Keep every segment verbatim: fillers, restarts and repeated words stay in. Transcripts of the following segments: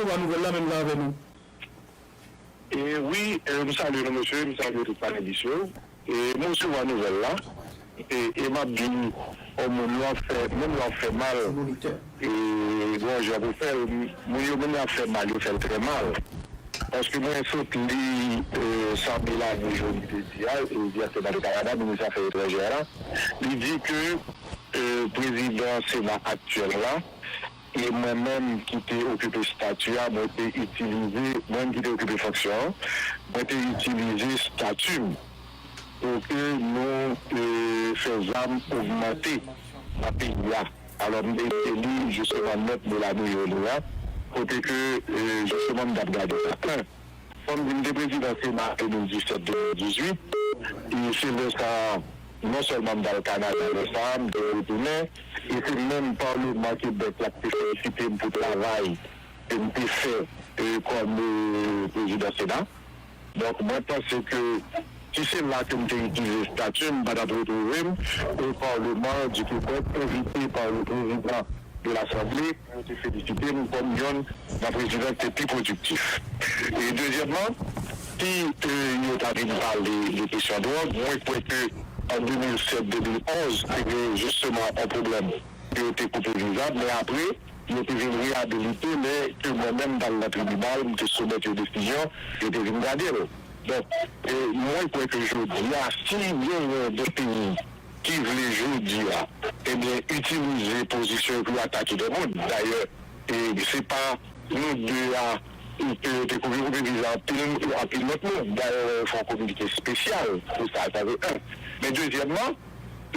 resevwa nouvèl la menm jan avè nou. E wi, e, m salye nou, mesye, m salye tout panelis yo. E mwen resevwa nouvèl la. E, e m ap di, yon moun lè w ap fè, menm lè w ap fè mal, e, gen yon jan pou fè l, moun yo menm lè ap fè mal, yo fè l trè mal. Paske mwen sot li, e, sa Melanie Joly te di a, e, direktè Kanada, minis afè etranjè la, li di ke, e, prezidan Sena aktyèl la, e mwen menm ki te okipe stati a, mwen te itilize, mwen menm ki te okipe fonksyon an, mwen te itilize stati m pou ke nou, e, fè zam ogmante nan peyi a. Alò, m te li jisteman nòt Melanie Joly a, kote ke, e, jisteman m t ap gade sa. Fò m di m te prezidan Sena de mil disèt de mil dizuit, e se lè sa a, non sèlman m t al Kanada lè sa a, m te retounen, e se menm Palman Kebèk la ki te felisite m pou travay ke m te fè, e, kòm, e, prezidan Sena. Donk, mwen panse ke si se la ke m te itilize stati m, m pa t ap retwouve m o Palman di Kebèk, envite pa le président de l'Assemblée, pou yo te felisite m kòm yonn nan prezidan ki te pi pwodiktif. E dezyèmman, si, e, yo ta vin pale de kesyon dwòg, mwen kwè ke an de mil sèt, de mil onz, te gen jisteman yon pwoblèm ke yo te koupe viza, men apre, yo te vin reyabilite, lè ke mwen menm m t al nan tribinal, m te soumèt yon desizyon, yo te vin gade l. Donk, e, mwen kwè ke jodi a, si genyen de peyi ki vle jodi a, ebyen, itilize pozisyon yo pou yo atake de moun. Dayè, e, se pa nou de a, e, ke yo te koupe, koupe viza anpil, anpil lòt moun. Dayè, w fè yon kominike espesyal pou sa, sa se youn. Men dezyèmman,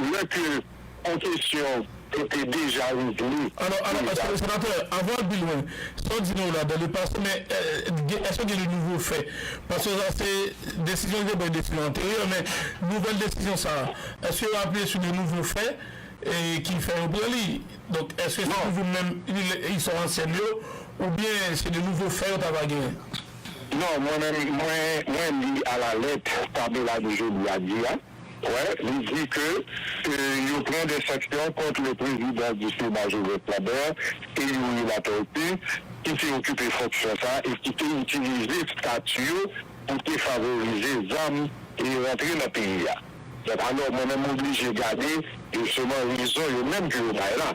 lè ke yon kesyon ki te deja regle. Alò, alò, senatè, avan w al pi lwen, sa w di nou la, dans le passé, men, e, gen, èske gen de nouvo fè? Paske sa se desizyon ki te pran, desizyon anteryè, men nouvèl desizyon sa a, èske yo apiye sou de nouvo fè, e, ki fè yo pran li? Donk, èske se toujou menm, istwa ansyèn yo, oubyen se de nouvo fè yo ta va genyen? Non, mwen menm, mwen, mwen li a la lèt sa Melanie Joly a di a. Wè, li di ke, e, yo pran de sanksyon kont le président du Sénat, Joseph Lambert, e Youri Latortue, ki te okipe fonksyon sa a e ki te itilize stati yo pou te favorize zam e rantre nan peyi a. Donk, alò, mwen menm, m oblije gade, jisteman, rezon yo menm ke yo bay la.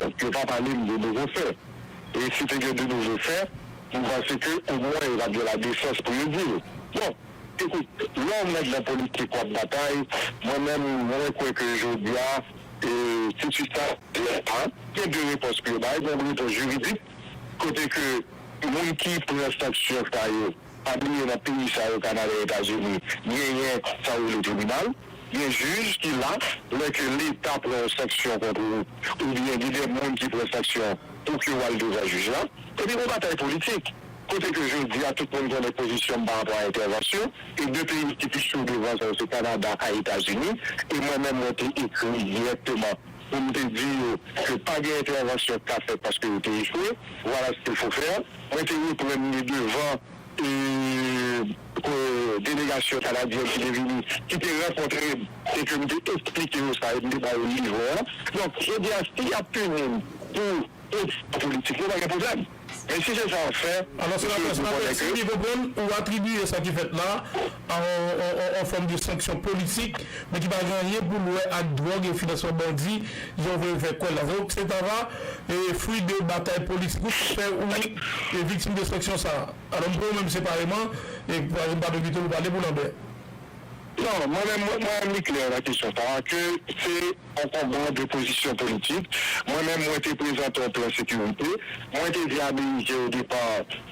Donk, yo pa pale m de nouvo fè. E si te gen de nouvo fè, m panse ke omwen yo t ap gen ladesans pou yo di l. Bon, ekout, lè yon nèg nan politik w ap batay, mwen menm, mwen kwè ke jodi a, e, sitiyasyon a, gen de repons pou yo bay, gen yon repons jiridik, kote ke moun ki pran sanksyon sa yo, pa bliye nan peyi sa yo, Kanada, Etazini, genyen sa yo rele tribinal, gen jij ki la, lè ke Leta pran yon sanksyon kont ou, oubyen gen de moun ki pran sanksyon pou ke w al devan jij la, epi gon batay politik. Kote ke jodi a, tout moun konnen pozisyon m pa rapò a entèvansyon, e de peyi ki pi cho devan sa yo se Kanada ak Etazini, e mwen menm mwen te ekri dirèkteman pou m te di yo ke pa gen entèvansyon k ka fèt paske yo te echwe, voilà ce qu'il faut faire. Mwen te reprann li devan, e, e, delegasyon kanadyèn ki te vini, ki te rankontre m, e ke m te eksplike yo sa, e m te ba yo livre an. Donk, jodi a, si y ap pini m pou pozisyon politik, yo pa gen pwoblèm. Men si se sa w ap fè, alò, senatè, senatè, si m byen konprann, ou atribiye sa ki fèt la a yon, yon, yon, yon fòm de sanksyon politik, men ki pa gen anyen pou l wè ak dwòg e finansman bandi, jan w vle fè kwè la. Donk, se ta va, e, fwi de batay politik ou ki fè ou, e, viktim de sanksyon sa a. Alò, m pran ou menm separeman, e, pa, pa envite w pale pou Lambert. Non, mwen menm, mwen, mwen menm, li klè nan kesyon sa a, ke se yon konba de pozisyon politik. Mwen menm, mwen te prezante yon plan sekirite. Mwen te di Ameriken o depa,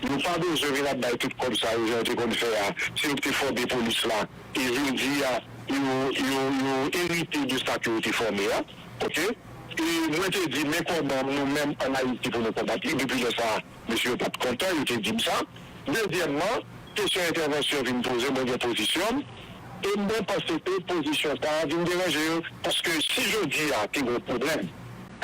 yo pa bezwen vin ap bay tout kòb sa yo, jan yo te konn fè a, si yo te fòme polis la. E jodi a, yo, yo, yo erite de sa ke yo te fòme a. Oke? E mwen te di, men kòman nou menm ann Ayiti pou nou konbat li. Depi lè sa a, mesye yo pa t kontan, yo te di m sa. Dezyèmman, kesyon entèvansyon vin poze, mwen gen pozisyon m. E mwen panse ke pozisyon sa a vin deranje yo. Paske si jodi a te gen pwoblèm,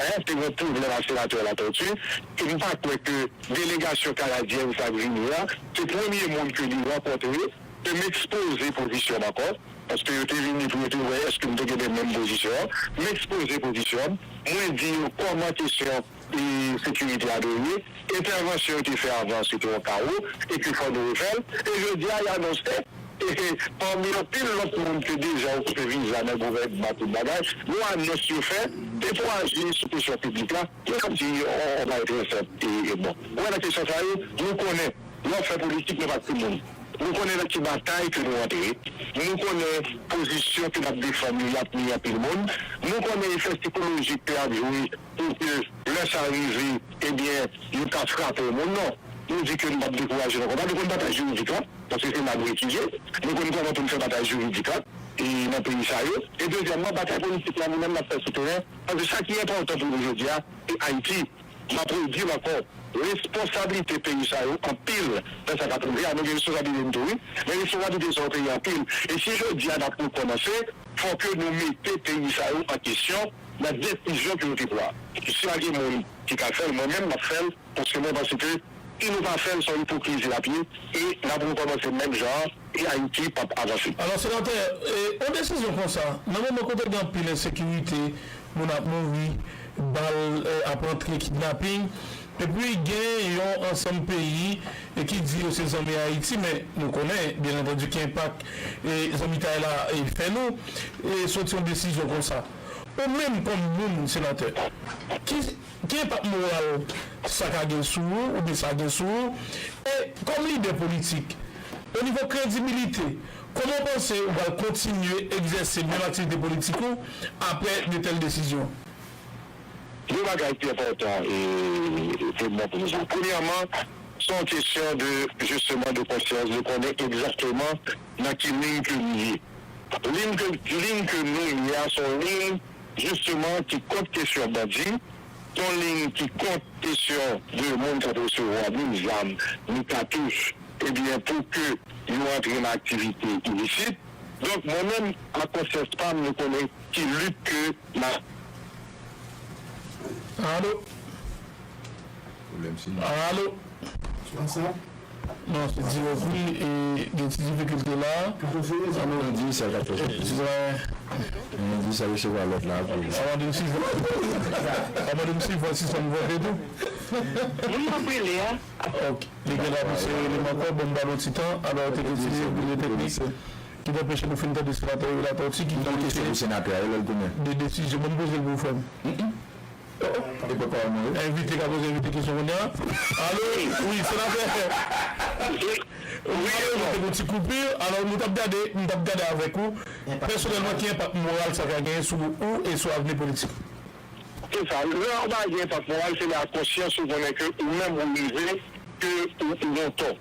en, te gen pwoblèm ak senatè Latortue, e m pa kwè ke delegasyon kanadyèn sa k vini a, se premye moun ke li rankontre, e m ekspoze pozisyon m ankò, paske yo te vini pou yo te wè èske m te gen menm pozisyon an. M ekspoze pozisyon m, mwen di yo kòman kesyon e sekirite a dwe ye. Entèvansyon yo te fè avan, se te yon kawo, e ke fò nou refè l. E jodi a, y anonse, e, e, pami anpil lòt moun ke deja okipe viza nan gouvènman, tout bagay, yon anons yo fè, e pou aji sou kesyon piblik la, yo ap di, on, on bagay trè senp, e, e bon. Ou wè nan kesyon sa yo, nou konnen, lè w ap fè politik, nou pa timoun. Nou konnen nan ki batay ke nou antre. Nou konnen pozisyon ke n ap defann yo, y ap ni anpil moun. Nou konnen efè sikolojik ke y ap jwe pou ke lè sa rive, ebyen, yo ka frape yon moun. Non. Nou di ke nou p ap dekouraje nan konba. Nou konn batay jiridik la, paske se la nou etidye. Nou konn kòman pou n fè batay jiridik la, e nan peyi sa yo. E dezyèmman, batay politik la, nou menm n ap fè sou teren. Paske sa ki enpòtan pou nou jodi a, se Ayiti. M ap redi l ankò, responsablite peyi sa yo anpil nan sa k ap rive a. Nou gen responsablite n tou, wi, men responsablite sa yo peye anpil. E si jodi a n ap rekòmanse, fò ke nou mete peyi sa yo an kesyon nan desizyon ke yo te pran. Si pa gen moun ki ka fè l, mwen menm m ap fè l, paske mwen panse ke si nou pa fè l, se yon ipokrizi l ap ye, e n ap rekòmanse menm jan an, e Ayiti p ap avanse. Alò, senatè, e, yon desizyon konsa, nan moman kote gen anpil ensekirite, moun ap mouri, bal, e, ap antre, kidnaping, epi gen yon ansanm peyi, e, ki di yo se zanmi Ayiti, men nou konnen, byen antandi, ki enpak, e, zanmitay la, e, fè nou, e, soti yon desizyon konsa. Ou menm kòm moun, senatè, ki, ki enpak moral sa ka gen sou ou, oubyen sa gen sou ou? E kòm lidè politik, o nivo kredibilite, kòman w panse ou pral kontinye egzèse menm aktivite politik ou apre de tèl desizyon? De bagay ki enpòtan e, e pou mwen pou nou di. Premyèman, se yon kesyon de, jisteman, de konsyans, de konnen egzakteman nan ki liy ke nou ye. Liy ke, liy ke nou ye a, se yon liy, jisteman, ki kont kesyon bandi, se yon liy ki kont kesyon de moun k ap resevwa ni zam, ni katouch, ebyen, pou ke yo antre nan aktivite ilisit. Donk, mwen menm, ak konsyans pa m, nou konnen ki lit ke n ap. Alo? Pwoblèm sinyal. Alo? Sa sa? Non, se di repli e gen ti difikilte la. Katòz sezi? Alo? Non, di sa, katòz sezi. Sitwayen. Non, di sa, resevwa lòt la, pou. Sa mande m si fò. Sa mande m si fò, si sa m vote tou. Moun m ap rele a. Ok. Li gen la pou se rele m ankò, bon, m ba nou ti tan. Alò, te gen ti regle teknik ki t anpeche nou fin tande senatè Youri Latortue ki pale de desizyon. Ban m poze l pou ou, frè m. Envite ka poze envite kesyon kounye a. Alo, wi, senatè. Wi, malèrezman, te gen ti koupi. Alò, nou t ap gade, nou t ap gade avèk ou. Pèsonèlman, ki enpak moral sa ka genyen sou ou e sou avni politik? Se sa. Lè w pa gen enpak moral, se lè a konsyans ou konnen ke ou menm ou rive, ke ou, ou gen tò.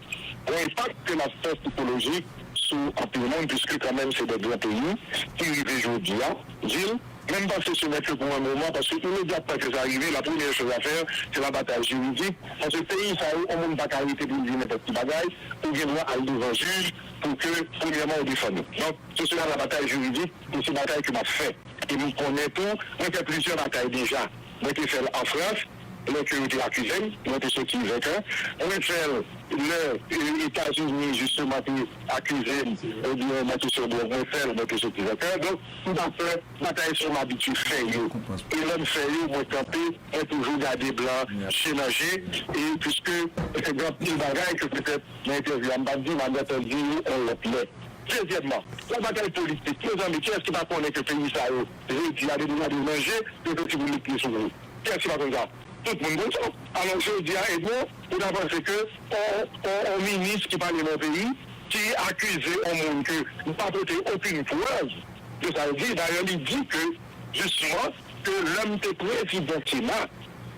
Gon enpak ke l ap fè sikolojik sou anpil moun, piske kanmenm se de gran peyi ki rive jodi a, di l, men m panse se nèt ke pou yon moman, paske imedyatman ke sa rive, la premyè choz a fè, se la batay jiridik, paske peyi sa yo, yon moun pa ka rete pou l di nenpòt ki bagay, ou gen dwa al devan jij pou ke, premyèman, ou defann ou. Donk, se sela la batay jiridik, e se batay ke m ap fè. E m konnen tou, mwen fè plizyè batay deja. Mwen te fè l an Frans, lè ke yo te akize m, mwen te soti venkè. Mwen fè l lè, e, Etazini, jisteman, te akize m, ebyen, mwen te soti, mwen fè l, mwen te soti venkè. Donk, m pa pè batay sa yo, m abitye fè yo. E lè m fè yo, mwen kanpe, mwen toujou gade blan je nan je, e piske gen anpil bagay ke petèt nan entèvyou a m pa t di, m ap gentan di yo yon lòt lè. Dezyèmman, yon batay politik. Mezanmi, kiyès ki pa konnen ke peyi sa yo, jodi a, depi w gade nan je, yo soti pou met pye sou ou? Kiyès ki pa konn sa? Tout moun konn sa. Alò, jodi a, ebyen, ou ta panse ke on, on, on minis ki pale nan peyi, ki akize on moun ke li pa pote okenn prèv de sa l di, dayè, li di ke, jisteman, ke lè m te prezidan Sena,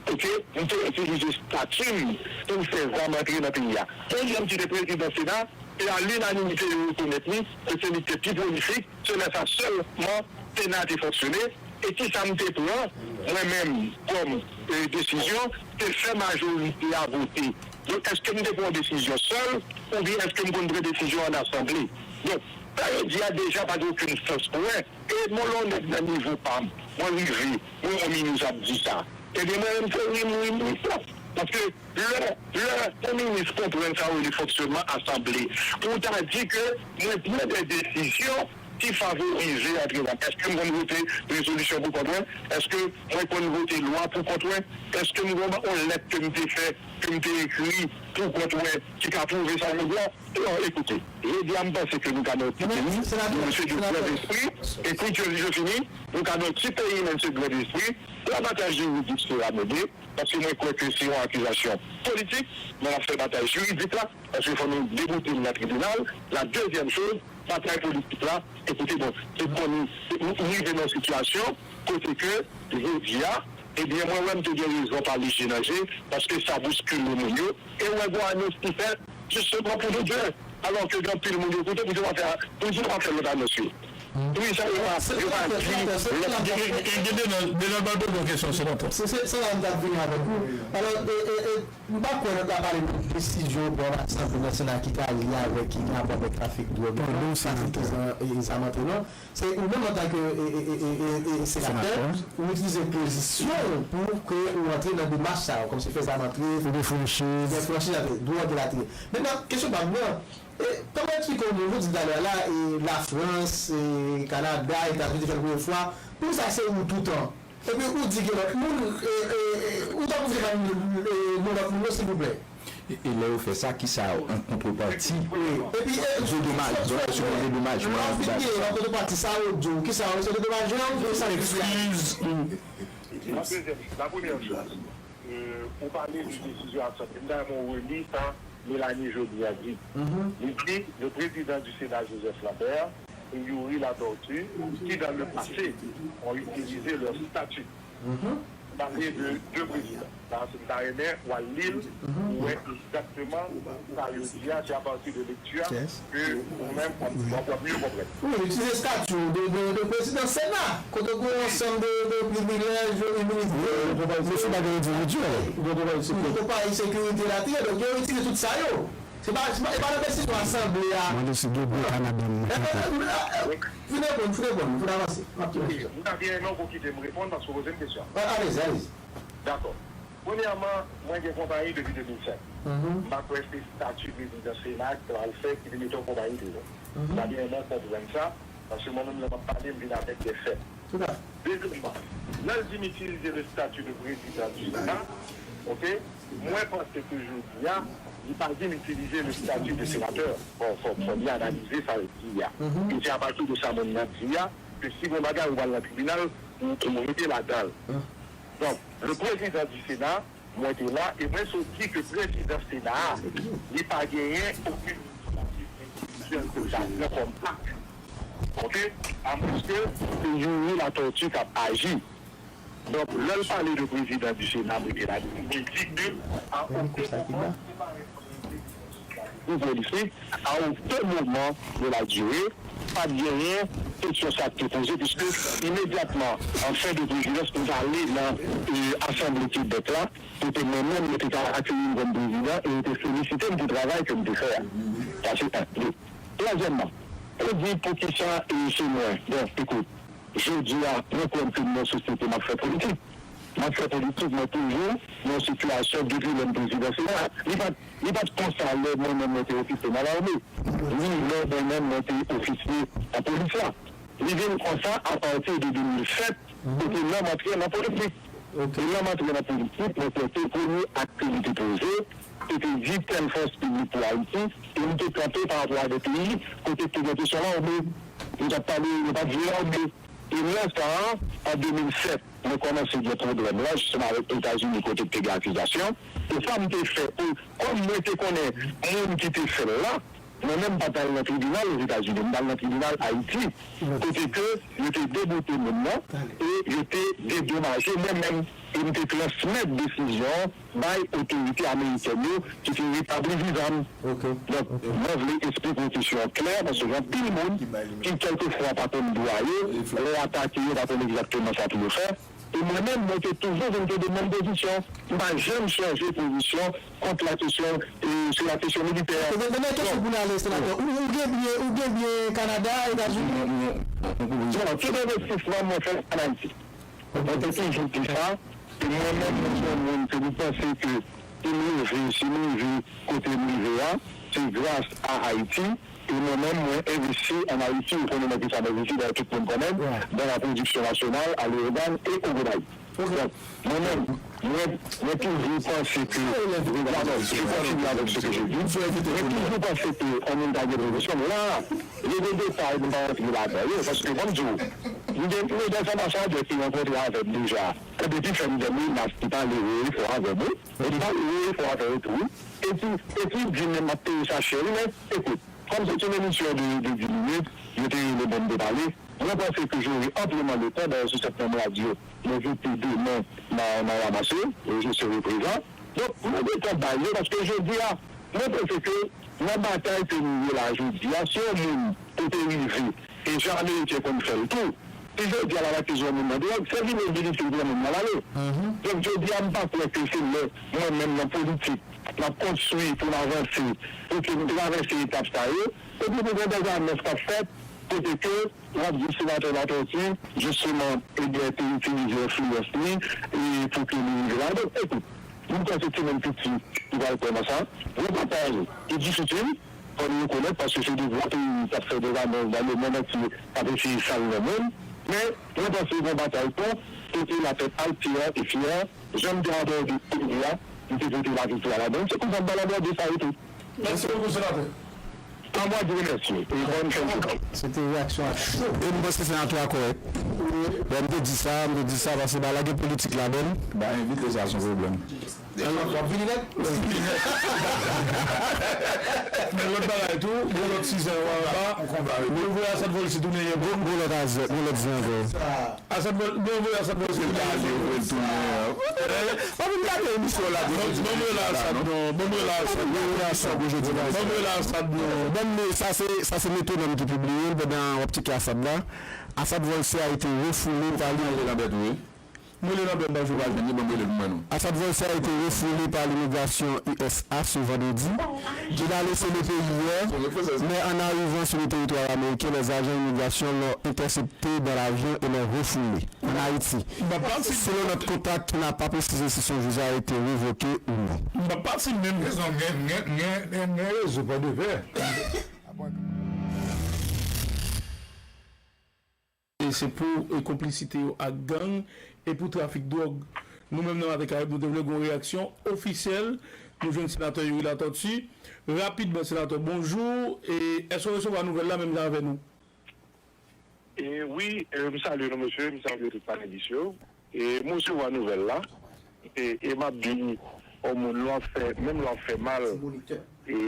oke, m te itilize stati m pou m fè zam antre nan peyi a. On nonm ki te prezidan Sena, e a linanimite yo rekonèt li, ke se li ki te pi pwolifik, se lè sa sèlman Sena te fonksyone, e kisa m te pran, mwen menm, kòm, e, desizyon, se fè majorite a vote. Donk, èske m te pran yon desizyon sèl, oubyen èske m konn pran desizyon ann asanble? Donk, sa yo di a deja pa gen okenn sans pou mwen. E mwen, lè yon nèg nan nivo pa m, mwen rive, mwen yon minis ap di sa. Ebyen, mwen menm, se ri m ri m ri pwòp. Paske lè, lè yon minis konprann sa yo rele fonksyònman asanble, pou w ta di ke mwen pran de desizyon ki favorize antre la. Èske m konn vote rezolisyon pou kont mwen? Èske mwen konn vote lwa pou kont mwen? Èske m gen yon lèt ke m te fè, ke m te ekri pou kont mwen ki ka pwouve sa jodi a? Non, ekoute, jodi a, m panse ke nou ka nan yon ti peyi, men se de gran lespri, e kou je fini, nou ka nan yon ti peyi, men se de gran lespri, la batay jiridik sera menée, paske mwen kwè ke se yon akizasyon politik, men n ap fè batay jiridik la, paske fò nou deboute l nan tribinal. La dezyèm choz, batay politik la, ekoute, bon, se konnen, nou rive nan yon sitiyasyon kote ke jodi a, ebyen, mwen wè m te gen rezon pale je nan je, paske sa bouskile moun yo, e w wè gon anons ki fèt, jisteman pou de Dieu, alò ke gen anpil moun yo koute, pou yo pa fè, pou yo pa fè lòt anons yo. Wi, sa yo pa, yo pa di lòt. Gen de nan, de nan ba poze yon kesyon, se lontan. Se, se, se la m t ap vini avèk ou. Alò, e, e, e, m pa kwè nou ta pale de desizyon pou ansanm nan Sena ki ta lye avèk, ki gen rapò avèk trafik dwòg, trafik zam, e, zam antre, non. Se ou menm antanke, e, e, e, e, e, e senatè, ou itilize pozisyon ou pou ke ou antre nan demach sa yo, kòmsi fè zam antre, fè franchiz, fè franchiz antre, dwòg elatriye. Mentnan, kesyon pa m nan, e, kòman eksplike yon moun, ou di talè a la, e, Lafrans, e, Kanada, Etazini te fè l premye fwa, pou sa se ou toutan. Epi ou di gen lòt moun, e, e, e, ou ta pou vin ban m, e, non lòt moun yo, silvouplè. E, e lè yo fè sa, kisa yo, an kontrepati, epi, e, yo domaj, yo resevwa dedomajman, lè w fin gen an kontrepati, sa yo di w, kisa yo, se dedomajman, kisa ki fè? Eskiz. La dezyèm, la premyè choz, e, ou pale de desizyon Asanble. M ta renmen w reli sa Mélanie Joly a di. Li di, le président du Sénat, Joseph Lambert, et Youri Latortue, qui dans le passé ont utilisé leur statut. Pale de de prezidan. Sa, se m ta renmen w al li l pou w wè egzakteman sa yo di a, se apati de lekti a ke ou menm w ap, w ap, w ap mye konprann. Wi, itilize estati de, de, de prezidan Sena, kote gen yon ansanm de, de privilèj, de iminite. Mesye pa gen individyèl. Gen konpayi sekirite elatriye, donk yo itilize tout sa yo. Se pa, se pa, e pa nan desizyon asanble a. Mande si gen byen Kanada nan. Fin reponn, fin reponn, fin avanse. M ap tou. M ta byen renmen w kite m reponn paske w poze m kesyon. Alezi, alezi. Dakò. Premyèman, mwen gen konpayi depi de mil sèt. M pa kwè se estati prezidan Sena k pral fè ki te mete yon konpayi deyò. M ta byen renmen w konprann sa, paske mwen menm lè m ap pale, m vin avèk de fè. Dezyèmman, lè l di m itilize le statut de président du Sénat, oke, mwen panse ke jodi a, li pa di m itilize le statut de sénateur. Bon, fò, fò byen analize sa l di a. E se apati de sa moun nan di a, ke si gon bagay ou pral nan tribinal, ou, ou rete ladan l. Donk, le président du Sénat, mwen te la, e mwen sot di ke prezidan Sena a, li pa genyen okenn inisiyativ endividyèl ke l ta pran kòm ak. Oke? Amwenske se Youri Latortue k ap aji. Donk, lè l pale de président du Sénat, mwen te la, li di ke a okenn moman, pou politik, a okenn moman de la durée, pa t genyen kesyon sa k te poze, piske imedyatman, an fen de prezidans, nou t ale nan, e, asanble Kebèk la, kote mwen menm, yo te ka akeyi m kòm prezidan, e yo te felisite m pou travay ke m te fè a. Sa se en. De. Twazyèmman, ou di poukisa, e, se mwen. Bon, ekout, jodi a, mwen kwè ke m nan sosyete, m ap fè politik. M ap fè politik, mwen toujou nan yon sitiyasyon depi lè m prezidan Sena. Li pa t, li pa t konsa lè mwen menm mwen te ofisye nan lame. Ni lè mwen menm mwen te ofisye nan polis la. Li vin konsa apati de de mil sèt, kote lè m antre nan politik. E lè m antre nan politik, mwen kwè ke premye ak ke li te poze, se te di tèl fòs piblik pou Ayiti, e li te kanpe pa rapò avèk li, kote te gen kesyon lame. Li t ap pale, yo pa t vle lame. E lè sa a, an de mil sèt, mwen kòmanse gen pwoblèm la, jisteman avèk Etazini, kote te gen akizasyon. E sa m te fè, e kòm mwen te konnen moun ki te fè l la, mwen menm m pa t al nan tribinal Ozetazini, m t al nan tribinal Ayiti, kote ke yo te deboute moun nan, e yo te dedomaje mwen menm, e m te transmèt desizyon bay otorite amerikèn yo ki te retabli viza m. Donk, mwen vle esplike yon kesyon klè, paske gen anpil moun ki, kèlkeswa, pa konn dwa yo, lè yo atake yo, pa konn egzakteman sa pou yo fè. E mwen menm, mwen te toujou vin kenbe menm pozisyon. M pa janm chanje pozisyon kont la kesyon, e, sou la kesyon militè. Donk, men, men kesyon pou n ale, senatè. Ou, ou gen byen, ou gen byen Kanada, Etazini? Bon, tout envestisman mwen fè an Ayiti. Mwen te toujou di sa, e mwen menm, mwen se yon moun ke m panse ke pou m rive, si m rive kote m rive a, se gras a Ayiti, e mwen menm, mwen envesti ann Ayiti, ou konnen nan kisa m envesti, dayè tout moun konnen m, dans la production nationale, à Leyogàn e Ogonayi. Donk, mwen menm, mwen, mwen toujou panse ke, pardon, je continue avec ce que je dis, mwen toujou panse ke yon moun ka gen pwofesyon, men la, gen de detay, m pa rantre ladan yo, paske, kòm di w, m gen, m gen dèz anbasadè ki rankontre avè m deja, e depi fè m dè menas, ki pale wo e fò avè mwen, e ki pale wo e fò avè yo tou, wi, e ki, e ki di menm ap peye sa chè, wi, men, ekout, kòm se yon emisyon de, de dis minit, yo te rele bon m te pale, mwen panse ke j'aurai amplement le temps, dayè, sou sèt menm radyo, mwen vin pi demen nan, nan ranmase, e je serai présent. Donk, mwen gentan bay yo, paske jodi a, mwen panse ke nan batay ke nou ye la jodi a, si yon moun kote rive, e jan Ameriken konn fè l tou, si jodi a l al akize yon moun nan dwòg, se li menm ki di l pran moun nan l ale. Donk, jodi a, m pa kwè ke se lè mwen menm nan politik, m ap konstwi pou m avanse, pou ke m travèse etap sa yo, epi pou gen dèz anons k ap fèt, kote ke w ap di senatè Latortue, jisteman, ebyen, te itilize enfliyans li e pou ke li rive la. Donk, ekout, m kwè se ti moun piti ki pral kwè nan sa. Yon batay ki difisil, fò nou rekonèt, paske se de vwa peyi k ap fè de zanons nan lemonn antye k ap eseye sal non moun. Men, mwen panse yon batay fò, kote la tèt altè e fyè, jan m te abòde peyi a, m te pote laviktwa ladan l. Se konsa m pral abòde sa yo tou. Mèsi bokou, senatè. Anmwa di remèsye e bòn fèn jounen. Se te reyaksyon a cho. E m panse senatè a kòrèk. Lè m te di sa, m te di sa paske bagay la gen politik ladan l. Ba envite sa se yon pwoblèm. W ap vini nèt. Men lòt bagay tou, gon lòt sizè anba. Gon voye Asad Volcy tounen yon gon, gon lòt azè, gon lòt zen ankò. Asad Vol-, bon, voye Asad Volcy tounen. Yo voye l tounen. Pa vin gate emisyon la. Bon, bon, voye la Asad non. Bon, voye la Asad. Bon, voye la Asad non. Bon, men sa se, sa se Metwonòm ki pibliye l pandan w ap tcheke Asad la. Asad Volcy a été refoulé par les Mwen rele Lambert, wi. Mwen rele Lambert, m pa jwe pa jwenn li, ban m rele l pou mwen non. Asad Volcy a été refoulé par l'immigration U S A ce vendredi. Il a laissé le pays hier, mais en arrivant sur le territoire américain, les agents d'immigration l'ont intercepté dans l'avion et l'ont refoulé en Haïti. Selon notre contact, il n'a pas précisé si son visa a été révoqué ou non. M pa pati menm. Rezon, gen, gen, gen, gen, gen rezon, pa de vè. E se pou, e, konplisite yo ak gang e pou trafik dwòg. Nou menm nan Maten Karayib, nou te vle gon reyaksyon ofisyèl. Nou jwenn senatè Youri Latortue. Rapidman, senatè, bonjou. E èske w resevwa nouvèl la menm jan avè nou? E wi, e, m salye nou, mesye, m salye tout panelis yo. E m resevwa nouvèl la. E, e m ap di, yon moun lè w ap fè, menm lè w ap fè mal, e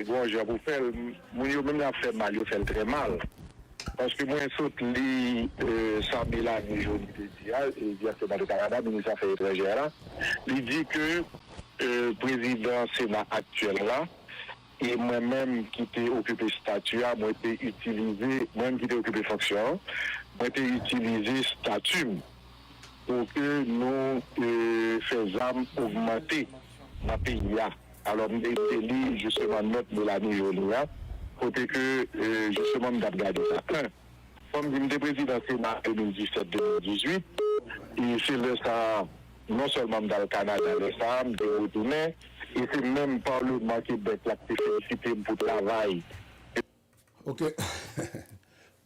gon jan pou fè l, moun yo menm lè y ap fè mal, yo fè l trè mal. Paske mwen sot li, e, sa Mélanie Joly te di a, e, direktè Mande Kanada, minis afè etranjè a la, li di ke, e, prezidan Sena aktyèl la, e mwen menm ki te okipe stati a, mwen te itilize, mwen menm ki te okipe fonksyon an, mwen te itilize stati m pou ke nou, e, fè zam ogmante nan peyi a. Alò, m te, te li, jisteman, nòt Mélanie Joly a, kote ke, e, jisteman, m t ap gade sa. En, fò m di, m te prezidan Sena de mil disèt, de mil dizuit, e se lè sa a, non sèlman m t al Kanada lè sa a, m te retounen, e se menm Palman Kebèk la ki te felisite m pou travay. Ok.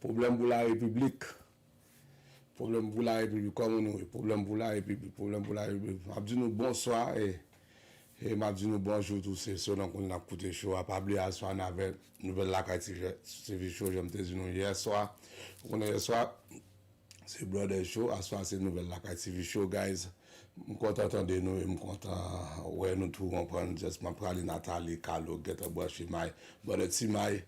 Pwoblèm pou larepiblik. Pwoblèm pou larepiblik. Kòman nou ye? Pwoblèm pou larepiblik. Pwoblèm pou larepiblik. M ap di nou bonswa e, e m ap di nou bonjou tou. Se selon kounye n ap koute cho a. Pa bliye aswè a n avèk Nouvèl Lakay T V, T V Show, jan m te di nou yèswa. Ou konnen yèswa, se Brother Show, aswè a se Nouvèl Lakay T V Show, guys. M kontan tande nou e m kontan wè nou tou, konprann. Just m ap prale Nathalie, Carlo, gentan branche, May, Brother Ti May,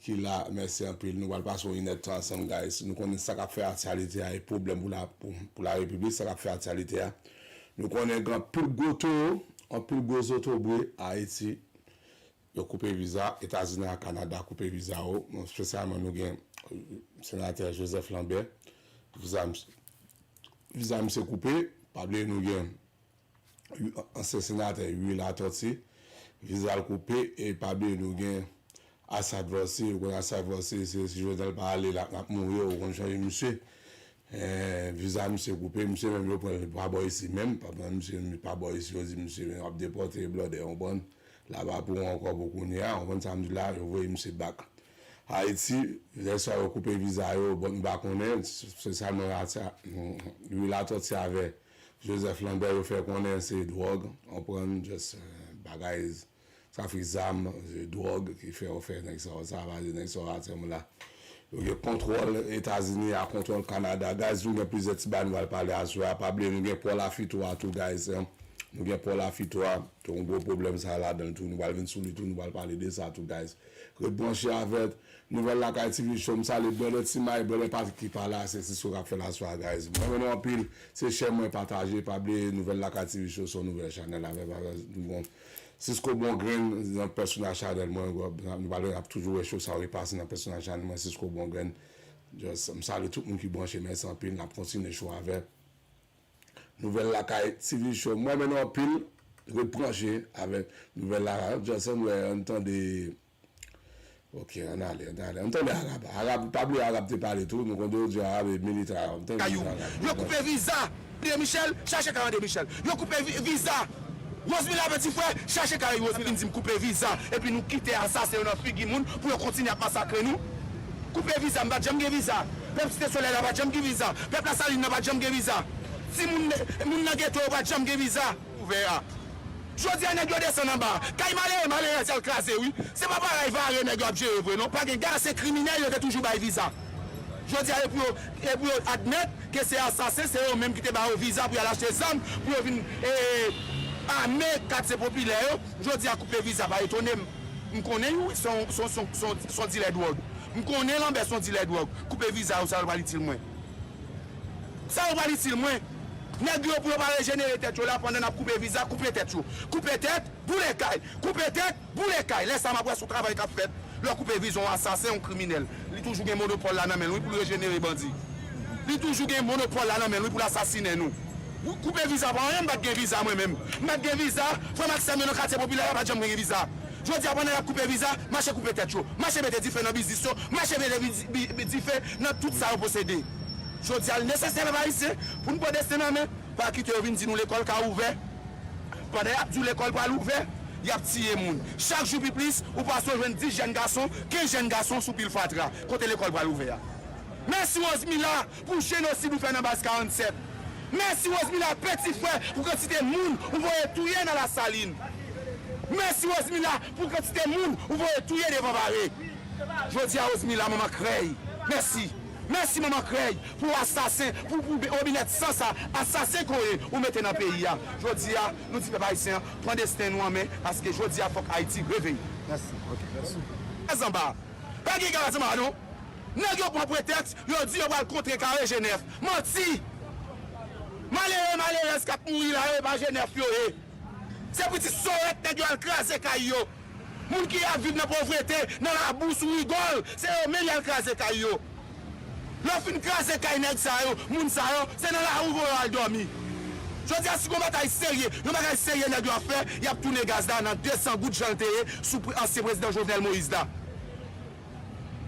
ki la, mèsi anpil. Nou pral pase yon inèdtan ansanm, guys. Nou konnen sa k ap fè aktyalite a e pwoblèm pou la, pou, pou larepiblik, sa k ap fè aktyalite a. Nou konnen gen anpil gwo towo, anpil gwo zotobre Ayiti. Yo koupe viza, Etazini ak Kanada koupe viza yo. Espesyalman, nou gen, e, senatè Joseph Lambert. Viza, viza misye koupe. Pa bliye nou gen wi, ansyen senatè Youri Latortue, viza l koupe, e pa bliye nou gen Assad Volcy, ou konn Assad Volcy, se si Jovenel pa ale la, n ap mouri, ou konn jan misye. Eh, viza misye koupe, misye menm yo pran l pa bò isi menm, pa pran misye pa bò isi, yo di misye ap depòte blòdè, konprann? Laba pou ankò pou kounye a, konprann sa m di la, yo voye misye back Ayiti, lè sa yo koupe viza yo, bon, m pa konnen, se sa mwen ati, wi, Latortue avè Joseph Lambert, yo fè konnen se dwòg, konprann, just, eh, bagay, trafik zam, eh, dwòg ki fè yo fè nèg sa yo sa, paske nèg sa yo atè m la. Yo gen kontwòl Etazini a, kontwòl Kanada. Guys, nou gen plizyè ti bagay nou pral pale aswè a. Pa bliye, nou gen pò Lafito a tou, guys, eh. Nou gen pò Lafito a, te yon gwo pwoblèm sa ladan l tou. Nou pral vin sou li tou, nou pral pale de sa tou, guys. Ret branche avèk Nouvèl Lakay T V Show. M salye brother Timay, brother Patrick ki pa la, se Sisco k ap fè l aswè a, guys. Mwen renmen nou anpil, se share mwen, pataje, pa bliye Nouvèl Lakay T V Show se yon nouvèl chanèl avèk, avèk, bon, Sisco Bongrenn nan Personal Channel mwen, nou pral ap toujou wè show sa repase nan Personal Channel mwen, Sisco Bongrenn. Just, m salye tout moun ki branche, mèsi anpil, n ap kontinye show avèk Nouvèl Lakay T V Show. Mwen renmen nou anpil, ret branche avèk Nouvèl Lakay. Just ann wè, ann tande. Ok, ann ale, ann ale. Ann tande Arab. Arab, pa bliye Arab te pale tou. Nou konn yo di Arab e militè. Ann tande Kayou. Arab. Yo koupe viza. André Michel, chache kay André Michel. Yo koupe vi- viza. Rosmila Petit Frè, chache kay Rosmila. Vin di m koupe viza. Epi nou kite asasen yo nan figi moun pou yo kontinye ap masakre nou. Koupe viza, m pa t janm gen viza. Pèp Site Solèy la pa t janm gen viza. Pèp Lasalin nan pa t janm gen viza. Timoun moun nan geto yo pa t janm gen viza. Ouvè a. Jodi a, nèg yo desann anba. Kay malere, malerèz y al kraze, wi. Se pa bagay vare nèg yo ap jere vre, non. Pa gen gaz, se kriminèl yo te toujou bay viza. Jodi a, e pou yo, e pou yo admèt ke se asasen, se yo menm ki te ba yo viza pou y al achte zam, pou yo vin, e, ame katye popilè yo. Jodi a, koupe viza pa etone m. M konnen Youri se yon, se yon, se yon, se yon, se yon dilè dwòg. M konnen Lanbè se yon dilè dwòg. Koupe viza yo, sa yo pral itil mwen. Sa yo pral itil mwen. Nèg yo pou yo pa rejenere tèt yo la pandan n ap koupe viza, koupe tèt yo. Koupe tèt, boule kay. Koupe tèt, boule kay. Lè sa m ap wè se yon travay k ap fèt. Lè w koupe viza yon asasen, yon kriminèl. Li toujou gen monopòl la nan men l, wi, pou l rejenere bandi. Li toujou gen monopòl la nan men l, wi, pou l asasinen nou. Ou koupe viza pa anyen, m pa t gen viza mwen menm. M pa t gen viza, frè m ak sè m yo nan katye popilè yo pa t janm gen viza. Jodi a pandan y ap koupe viza, mache koupe tèt yo. Mache mete dife nan biznis yo, mache mete bi- bi- bi- dife nan tout sa yo posede. Jodi a, l nesesè, pèp ayisyen, pou n pran desten nan men, pa kite yo vin di nou lekòl ka ouvè. Pandan y ap di w lekòl pral ouvè, y ap tiye moun. Chak jou pi plis, ou pase w jwenn dis jèn gason, kenz jèn gason sou pil fatra, kote lekòl pral ouvè a. Mèsi Rosemila pou jenosid ou fè nan baz karannsèt. Mèsi Rosemila Petit Frè pou kantite moun ou voye touye nan Lasalin. Mèsi Rosemila pou kantite moun ou voye touye devan Bare. Jodi a Rosemila manman krèy. Mèsi. Mèsi manman krèy pou asasen, pou, pou robinèt san sa, asasen koye ou mete nan peyi a. Jodi a, nou di pèp ayisyen an, pran desten nou an men, paske jodi a fòk Ayiti reveye. Mèsi. Ok, mèsi. Gaz anba. Pa gen gaz anba non. Nèg yo pran pretèks, yo di yo pral kontre kare G nèf. Manti! Malere, malerèz k ap mouri la yo, e pa G nèf yo ye. Se pitit sòrèt nèg yo al kraze kay yo. Moun ki ap viv nan povrete, nan labou, sou rigòl, se yo menm y al kraze kay yo. Lè w fin kraze kay nèg sa yo, moun sa yo, se nan lari w voye yo al dòmi. Jodi a, si gon batay serye, yon bagay serye nèg yo ap fè, y ap tounen gaz la nan de san goud jan l te ye sou pre- ansyen prezidan Jovenel Moïse la.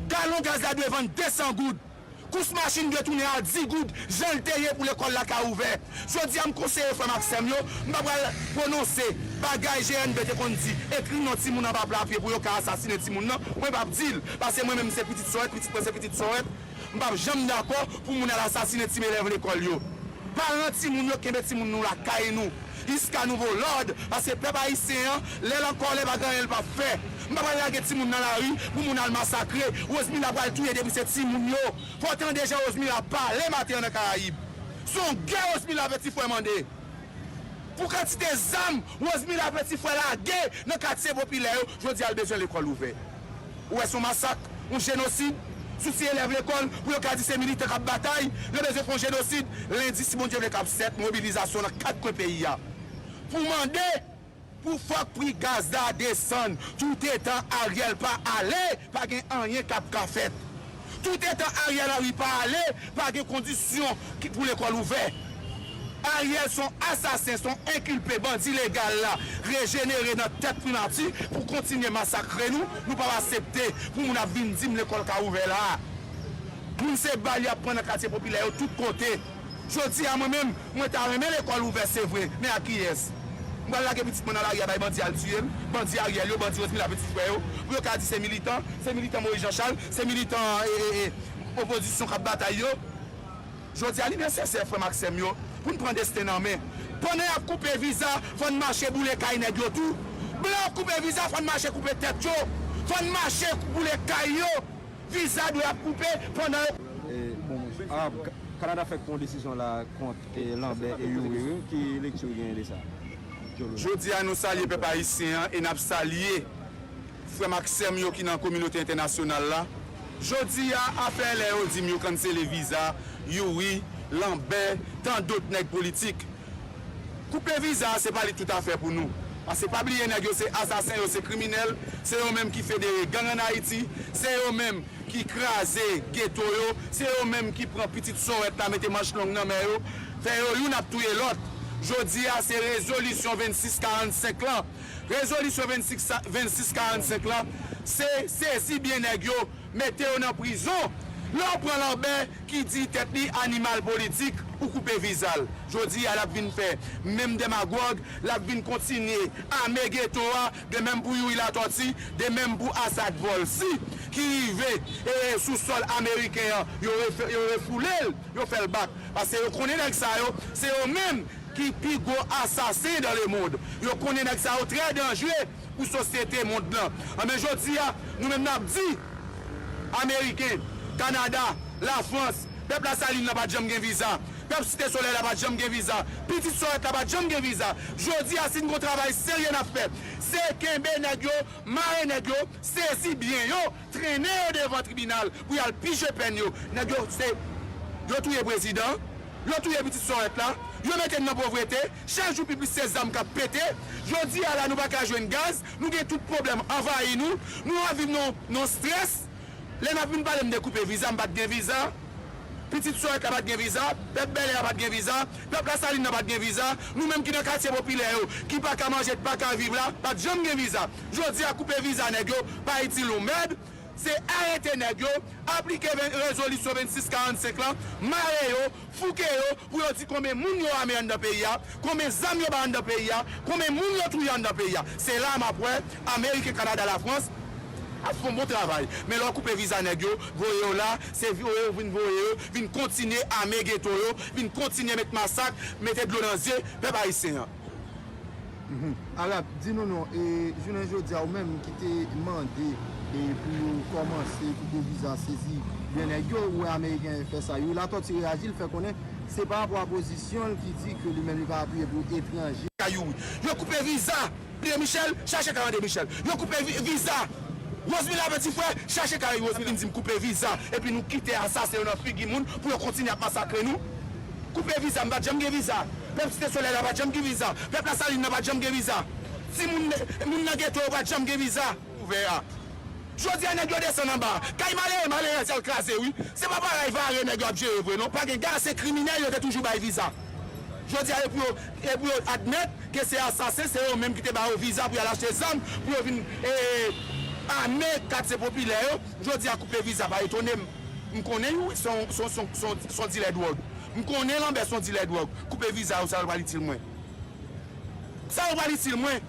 Galon gaz la dwe vann de san goud. Kous machin dwe tounen a dis goud, jan l te ye pou lekòl la ka ouvè. Jodi a, m konseye frè m ak sè m yo, m pa pral pwononse bagay G N B te konn di, ekri non timoun anba pla pye pou yo ka asasinen timoun nan, mwen p ap di l, paske mwen menm se pitit sòrèt, pitit mwen se pitit sòrèt, m p ap janm dakò pou moun al asasinen ti elèv lekòl yo. Paran timoun yo, kenbe timoun nou lakay nou. Jiska nouvo lòd, paske pèp ayisyen an, lè l an kòlè, pa gen anyen l p ap fè. M pa pral lage timoun nan lari pou moun al masakre. Rosemila pral touye depi se timoun yo. Fò w tande jan Rosemila pale maten an nan Karayib. Se yon gè Rosemila Petit Frè mande. Pou kantite zam Rosemila Petit Frè lage nan katye popilè yo, jodi a l bezwen lekòl ouvè. Ou wè se yon masak, yon jenosid sou ti elèv lekòl pou yo ka di se militan k ap batay, yo bezwen fè yon jenosid. Lendi, si Bondye vle, k ap sèt mobilizasyon nan kat kwen peyi a pou mande pou fòk pri gaz la desann. Toutetan Ariel pa ale, pa gen anyen k ap ka fèt. Toutetan Ariel Henry pa ale, pa gen kondisyon ki pou lekòl ouvè. Ariel se yon asasen, se yon enkilpe, bandi legal la rejenere nan tèt primati pou kontinye masakre nou. Nou p ap aksepte pou moun ap vin di m lekòl ka ouvè la. Moun se bal y ap pran nan katye popilè yo tout kote. Jodi a mwen menm, mwen ta renmen lekòl ouvè se vre, men ak kiyès? M pral lage pitit mwen nan lari a bay bandi al tiye l, bandi Ariel yo, bandi Rosemila pitit frè yo, pou yo ka di se militan, se militan Moïse Jean Charles, se militan e, e, e, opozisyon k ap batay yo. Jodi a li nesesè frè m ak sè m yo, pou n pran desten n an men. Pandan y ap koupe viza, fò n mache boule kay nèg yo tou. Blan ap koupe viza, fò n mache koupe tèt yo. Fò n mache boule kay yo. Viza dwe ap koupe pandan yo. E, bon, a, Ka- Kanada fèk pran yon desizyon la kont e, Lambert e Youri, wi. Ki lekti w genyen de sa? Jodi a nou salye pèp ayisyen an e n ap salye frè m ak sè m yo ki nan kominote entènasyonal la. Jodi a, afè lè yo di m yo kansele viza Youri, Lambert, tan dòt nèg politik. Koupe viza a se pa li tout afè pou nou. Paske pa bliye nèg yo se asasen, yo se kriminèl, se yo menm ki federe gang ann Ayiti, se yo menm ki kraze geto yo, se yo menm ki pran pitit sòwèt la mete manch long nan men yo, fè yo youn ap touye lòt. Jodi a se rezolisyon vennsis karannsenk lan. Rezolisyon vennsis sa- vennsis karannsenk lan se sezi byen nèg yo, mete yo nan prizon. Lè w pran Lambert ki di tèt li animal politik, ou koupe viza l. Jodi a l ap vin fè menm demagòg, l ap vin kontinye ame geto a, de menm pou Youri Latòti, de menm pou Asad Volcy ki rive e, sou sòl ameriken an, yo refe- yo refoule l, yo fè l bak. Paske yo konnen nèg sa yo, se yo menm ki pi gwo asasen dans le monde. Yo konnen nèg sa yo trè danjre pou sosyete mond lan. Anben jodi a, nou menm n ap di, Ameriken, Kanada, Lafrans, pèp Lasalin nan pa t janm gen viza. Pèp Site Solèy la pa t janm gen viza. Pitit Sòwèt la pa t janm gen viza. Jodi a, si n gon travay serye n ap fè, se kenbe nèg yo, mare nèg yo, sezi byen yo, trennen yo devan tribinal pou y al pije pèn yo. Nèg yo, se, yo touye prezidan, yo touye pitit Sòwèt la, yo mete n nan povrete, chak jou pi plis se zam k ap pete. Jodi a la, nou pa ka jwenn gaz, nou gen tout pwoblèm anvayi nou, nou ap viv nan, nan strès. Lè n ap vin pale m de koupe viza, m pa t gen viza. Pitit Sòwèt la pa t gen viza, pèp Bèlè a pa t gen viza, pèp Lasalin nan pa t gen viza, nou menm ki nan katye popilè yo, ki pa ka manje, pa ka viv la, pa t janm gen viza. Jodi a, koupe viza nèg yo pa itil yon mèd, se arete nèg yo, aplike ven- rezolisyon vennsis karannsenk lan, mare yo, fouke yo, pou yo di konbyen moun yo ame anndan peyi a, konbyen zam yo bay anndan peyi a, konbyen moun yo touye anndan peyi a. Se la m ap wè Ameriken, Kanada, Lafrans ap fè yon bon travay. Men lè w koupe viza nèg yo, voye yo la, se voye yo vin voye yo, vin kontinye ame geto yo, vin kontinye met masak, mete dlo nan zye pèp ayisyen an. Arab, di nou non, e, jounen jodi a, ou menm ki te mande e, pou yo kòmanse koupe viza, sezi byen nèg yo, ou wè Ameriken fè sa. Youri Latòti reyaji, l fè konnen se pa rapò a pozisyon l ki di ke li menm li pa apiye pou etranje. Kay Youri. Yo koupe viza André Michel, chache kay André Michel. Yo koupe vi- viza Rosemila Petit Frère, chache kay Rosemila. Vin di m koupe viza, epi nou kite asasen yo nan figi moun pou yo kontinye ap masakre nou. Koupe viza, m pa t janm gen viza. Pèp Site Solèy la pa t janm gen viza. Pèp Lasalin nan pa t janm gen viza. Timoun, moun nan geto yo pa t janm gen viza. Ouvè a. Jodi a nèg yo desann anba. Kay malere, malerèz y al kraze wi. Se pa bagay vare nèg yo ap jere vre non. Pa gen gaz, se kriminèl yo te toujou bay viza. Jodi a e pou yo, e pou yo admèt ke se asasen, se yo menm ki te ba yo viza pou y al achte zam, pou yo vin e, ame katye popilè yo. Jodi a koupe viza pa etone m. M konnen Youri se yon, se yon, se yon, se yon, se yon dilè dwòg. M konnen Lambert se yon dilè dwòg. Koupe viza yo, sa yo pral itil mwen. Sa yo pral itil mwen.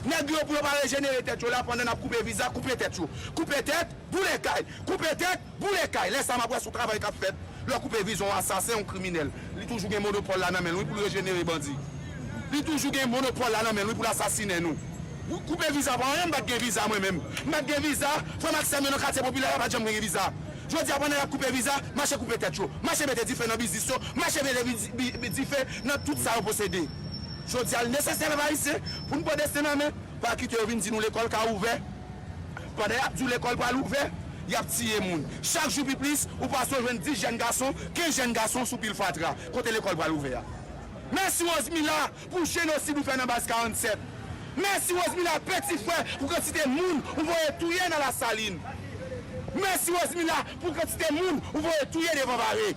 Nèg yo pou yo pa rejenere tèt yo la pandan n ap koupe viza, koupe tèt yo. Koupe tèt, boule kay. Koupe tèt, boule kay. Lè sa m ap wè se yon travay k ap fèt. Lè w koupe viza yon asasen, yon kriminèl. Li toujou gen monopòl la nan men l wi pou l rejenere bandi. Li toujou gen monopòl la nan men l wi pou l asasinen nou. Koupe viza pa anyen, m pa t gen viza mwen menm. M pa t gen viza, frè m ak sè m yo nan katye popilè la pa t janm gen viza. Jodi a pandan y ap koupe viza, mache koupe tèt yo. Mache mete dife nan biznis yo, mache mete bi- bi- bi- dife nan tout sa yo posede. Jodi a l nesesè pèp ayisyen pou n pran desten nan men, pa kite yo vin di nou lekòl ka ouvè. Pandan y ap di w lekòl pral ouvè, y ap tiye moun. Chak jou pi plis, ou pase w jwenn dis jèn gason, kenz jèn gason sou pil fatra, kote lekòl pral ouvè a. Mèsi Rosemila pou jenosid ou fè nan baz karannsèt. Mèsi Rosemila Petit Frère pou kantite moun ou voye touye nan Lasalin. Mèsi Rosemila pou kantite moun ou voye touye devan Vare.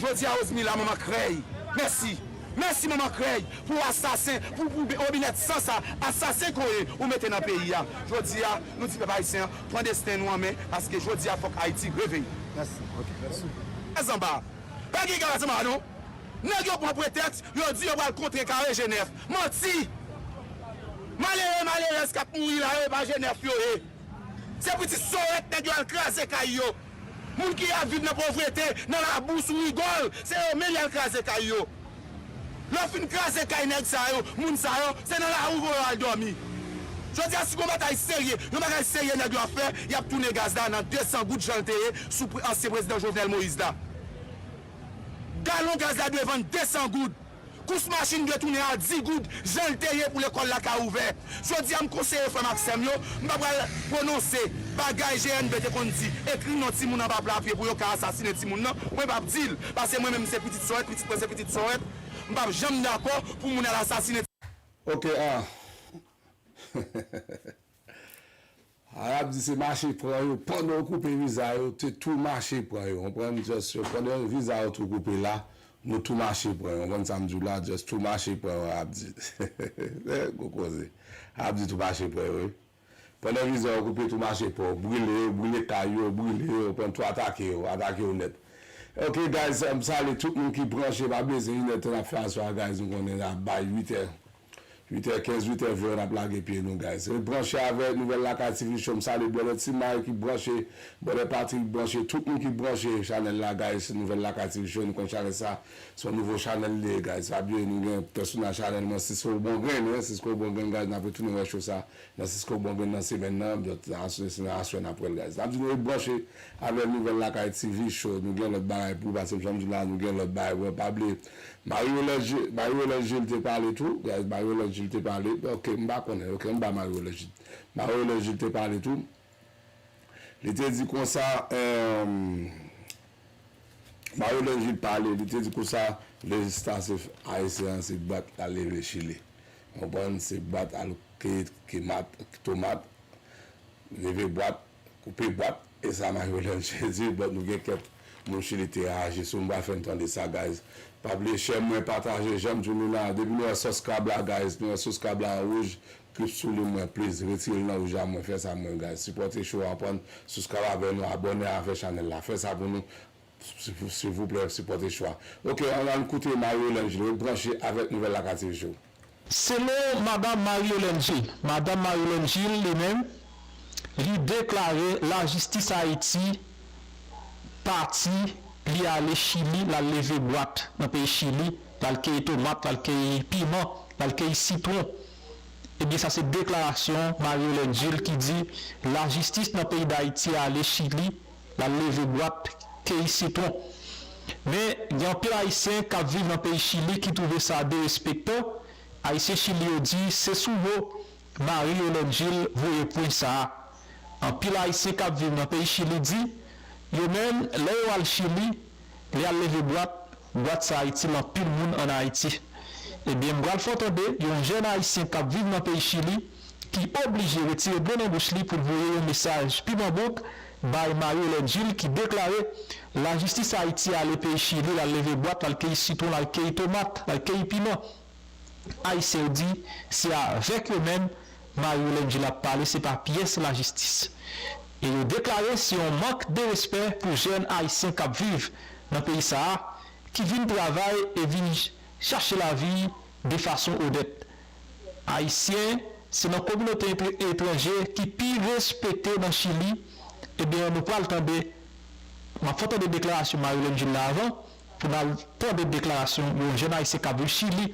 Jodi a Rosemila manman krèy. Mèsi. Mèsi manman krèy pou asasen, pou, pou Robinette san sa, asasen ke w ye, ou mete nan peyi a. Jodi a, nou di pèp ayisyen an, pran desten nou an men, paske jodi a fòk Ayiti reveye. Mèsi. Ok, mèsi. Gaz anba. Pa gen gaz anba non. Nèg yo pran pretèks, yo di yo pral kontre kare G nèf. Manti! Malere, malerèz k ap mouri la yo, e pa G nèf yo ye. Se pitit sorèt nèg yo al kraze kay yo. Moun ki ap viv nan povrete, nan labou, sou rigòl, se yo menm y al kraze kay yo. Lè w fin kraze kay nèg sa yo, moun sa yo, se nan lari w voye yo al dòmi. Jodi a, si gon batay serye, yon bagay serye nèg yo ap fè, y ap tounen gaz la nan de san goud jan l te ye sou pre-, ansyen prezidan Jovenel Moïse la. Galon gaz la dwe vann de san goud. Kous machin dwe tounen a dis goud, jan l te ye pou lekòl la ka ouvè. Jodi a, m konseye frè m ak sè m yo, m pa pral pwononse bagay G N B te konn di, ekri non timoun anba pla pye pou yo ka asasinen timoun nan, mwen p ap di l, paske mwen menm se pitit sorèt, pitit mwen se pitit sorèt, m p ap janm dakò pou moun al asasinen. Ok, ah. Arab di se mache pran yo, pandan yo koupe viza yo, te tou mache pran yo, konprann, just yo, pandan viza yo tou koupe la, nou tou mache pran yo, konprann sa m di w la, just tou mache pran yo, Arab di. Gwo koze. Arab di tou mache pran yo, wi. Pandan viza yo koupe, tou mache pran yo, brile yo, brile kay yo, brile yo, konprann, tou atake yo, atake yo nèt. Ok guys, m salye tout moun ki branche, pa bliye se inèdtan n ap fè aswè a guys, nou konnen n ap bay uitè. Uitè kenz, uitè ven, n ap lage pye nou guys. Ret branche avèk Nouvèl Lakay T V Show, m salye Brother Timay ki branche, Brother Patrick branche, tout moun ki branche chanèl la guys, Nouvèl Lakay T V Show, nou konn chanèl sa, se yon nouvo chanèl li ye guys. Pa bliye nou gen pèsonaj chanèl mwen, Cisco Bongrenn, wi, Cisco Bongrenn guys, n ap retounen wè show sa nan Cisco Bongrenn nan semèn nan, but aswè, se nan aswè n ap wè l guys. N ap di nou ret branche avèk Nouvèl Lakay T V Show, nou gen lòt bagay pou w, paske m janm di w la, nou gen lòt bagay pou w, pa bliye. Mario Lèjil, Mario Lèjil te pale tou, guys, Mario Lèjil te pale, ok, m pa konnen, ok, m ba Mario Lèjil. Mario Lèjil te pale tou. Li te di konsa, Mario Lèjil pale, li te di konsa, lejislatif ayisyen an se bat l al leve Chili. Konprann, se bat al keye tomat, leve bwat, koupe bwat, e sa Mario Lèjil di, but nou gen kèk moun Chili te reyaji sou, m pral fè n tande sa guys. Pa bliye share mwen, pataje, janm di nou la, depi nou wè subscribe la guys, nou wè subscribe la an wouj, klik sou li mwen, please, retire l nan wouj la mwen, fè sa mwen guys, sipòte show a, pran, subscribe avè nou, abòne avè chanèl la, fè sa pou nou, silvouplè, sipòte show a. Ok, ann, ann koute Mario Lèjil, ret branche avèk Nouvèl Lakay T V Show. Selon Madanm Mario Lèjil, Madanm Mario Lèjil li menm, li deklare lajistis Ayiti pati, li ale Chili, l al leve bwat nan peyi Chili, l al keyi tomat, l al keyi piman, l al keyi sitwon. Ebyen sa se deklarasyon Mario Lèjil ki di lajistis nan peyi Dayiti ale Chili, l al leve bwat, keyi sitwon. Men gen anpil Ayisyen k ap viv nan peyi Chili ki twouve sa derespektan. Ayisyen Chili yo di se sou wo Mario Lèjil voye pwen sa a. Anpil Ayisyen k ap viv nan peyi Chili di, yo menm, lè yo al Chili, lè y al leve bwat, bwat sa a itil anpil moun ann Ayiti. Ebyen, m pral fè w tande yon jèn Ayisyen k ap viv nan peyi Chili ki oblije retire dlo nan bouch li pou l voye yon mesaj piman bouk bay Mario Lèjil ki deklare lajistis Ayiti ale peyi Chili, l al leve bwat, l al keyi sitwon, l al keyi tomat, l al keyi piman. Ayisyen yo di se avèk yo menm Mario Lèjil ap pale, se pa pyès lajistis. E yo deklare se yon mank de respè pou jèn Ayisyen k ap viv nan peyi sa a, ki vin travay e vin chache lavi de fason onèt. Ayisyen se nan kominote etranje ki pi respekte nan Chili, ebyen nou pral tande, m ap fè w tande deklarasyon Mario Lèjil la avan, pou n al tande deklarasyon yon jèn Ayisyen k ap viv Chili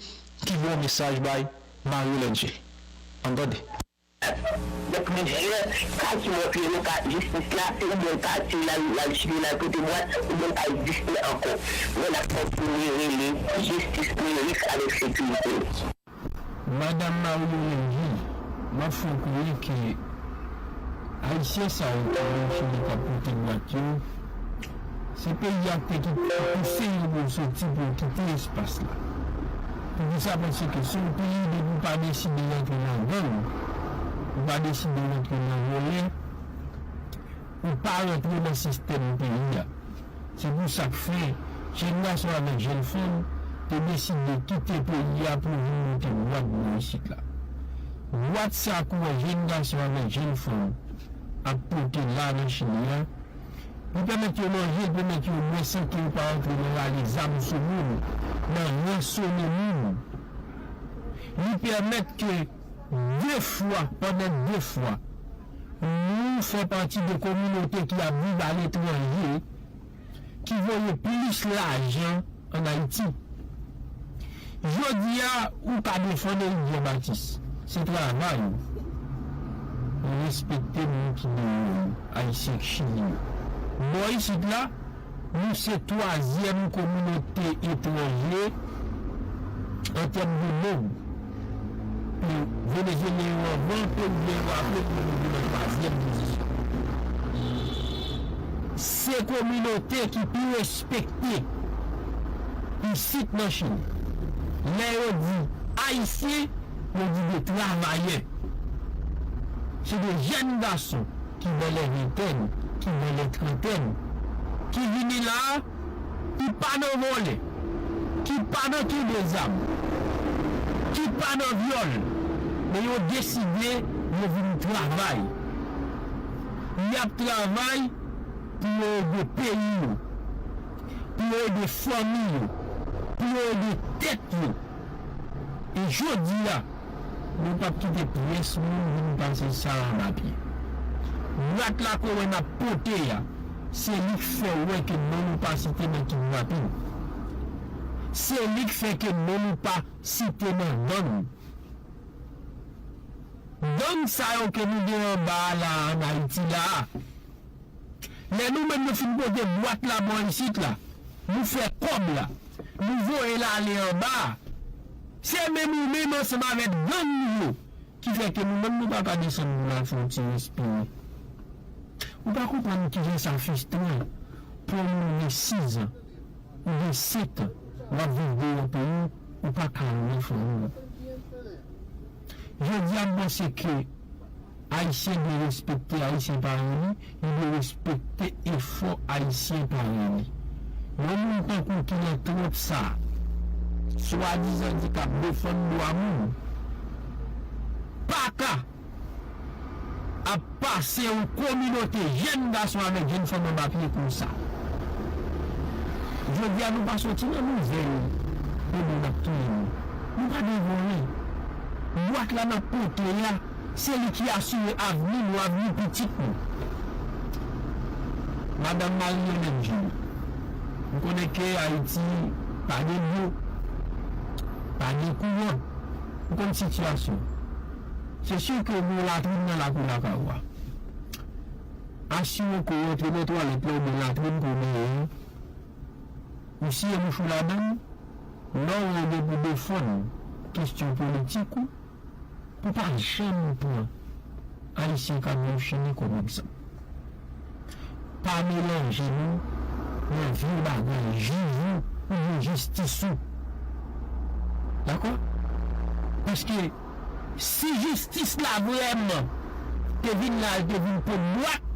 ki voye yon mesaj bay Mario Lèjil. Ann tande. Gen plizyè ka ki montre nou ka jistis la, se oubyen l pati, l al, l al Chili, l al pote bwat, oubyen l pa egziste ankò. Men n ap kontinye rele jistis pou risk avèk sekirite. Madanm Mario Lèjil, m ap fè w konnen ke Ayisyen sa yo ki nan Chili k ap pote bwat yo, se peyi a ki te pouse yo pou yo soti, pou yo kite espas la. Poukisa? Paske se yon peyi, depi w pa deside rantre ladan l, ou pa deside rantre nan vòlè, ou pa rantre nan sistèm peyi a. Se pou sa k fè, jèn gason avèk jèn fanm te deside kite peyi a pou vin monte bwat bò isit la. Bwat sa ke w wè jèn gason avèk jèn fanm ap pote la nan Chili a, li pèmèt yo manje, li pèmèt yo bwè san ke yo pa rantre nan rale zam sou moun, nan ransone moun. Li pèmèt ke de fwa, pandan de fwa, nou fè pati de kominote ki ap viv aletranje, ki voye plis lajan ann Ayiti. Jodi a, ou ka defann Eric Jean Baptiste. Se travay ou. Nou respekte moun ki deyò yo, Ayisyen k Chili yo. Bò isit la, nou se twazyèm kominote etranje an tèm de nonb. Pou Venezyelyen yo anvan, Perivyen yo apre, pou nou vin an twazyèm pozisyon. Se kominote ki pi respekte isit nan Chili. Lè yo di Ayisyen, yo di de travayè. Se de jèn gason ki nan lè ventèn, ki nan lè trantèn, ki vini la a, ki pa nan vòlè, ki pa nan kenbe zam, ki pa nan vyòl, men yo deside yo vin travay. Y ap travay pou yo ede peyi yo, pou yo ede fanmi yo, pou yo ede tèt yo. E jodi a, nou p ap kite pyès moun vin pase sa anba pye. Bwat la ke w wè n ap pote a, se li k fè w wè ke non nou pa site nan kidnapin. Se li k fè ke non nou pa site nan gang. Gang sa yo ke nou gen anba a la a, ann Ayiti la a, lè nou menm nou fin pote bwat la bò isit la, nou fè kòb la, nou voye l ale anba a, se menm ou menm ansanm avèk gang ou yo ki fè ke nou menm nou pa ka desann pou n al fè yon ti respire. Ou pa konprann kijan sa fristran pou yon moun gen sizan, ou gen setan, w ap viv deyò peyi w, ou pa ka wè fanmi w. Jodi a, m panse ke Ayisyen dwe respekte Ayisyen parèy li, li dwe respekte efò Ayisyen parèy li. Yon moun tankou w ki nan twòp sa, swadizan di k ap defann dwa moun, pa ka ap pase yon kominote jèn gason avèk jèn fanm anba pye konsa. Jodi a, nou pa soti nan nouvèl de moun ap touye nou. Nou pa devore. Bwat la n ap pote a, se li ki asire avni nou, avni pitit nou. Madanm Marie Hélène Julie, m konnen ke Ayiti pa gen dlo, pa gen kouran. M konn sitiyasyon. Se si ke ou gen yon latrin nan lakou lakay ou a. Asire w ke w rantre nan twalèt la oubyen latrin ke w benyen an, ou siye bouch ou ladan l, lè w wè w gen pou defann kesyon politik ou, pou pa janm pran Ayisyen k ap viv Chili kòm egzanp. Pa melanje nou nan vye bagay jij ou oubyen jistis ou. Dakò? Paske si jistis la vrèman te vin la, li te vin pot bwat,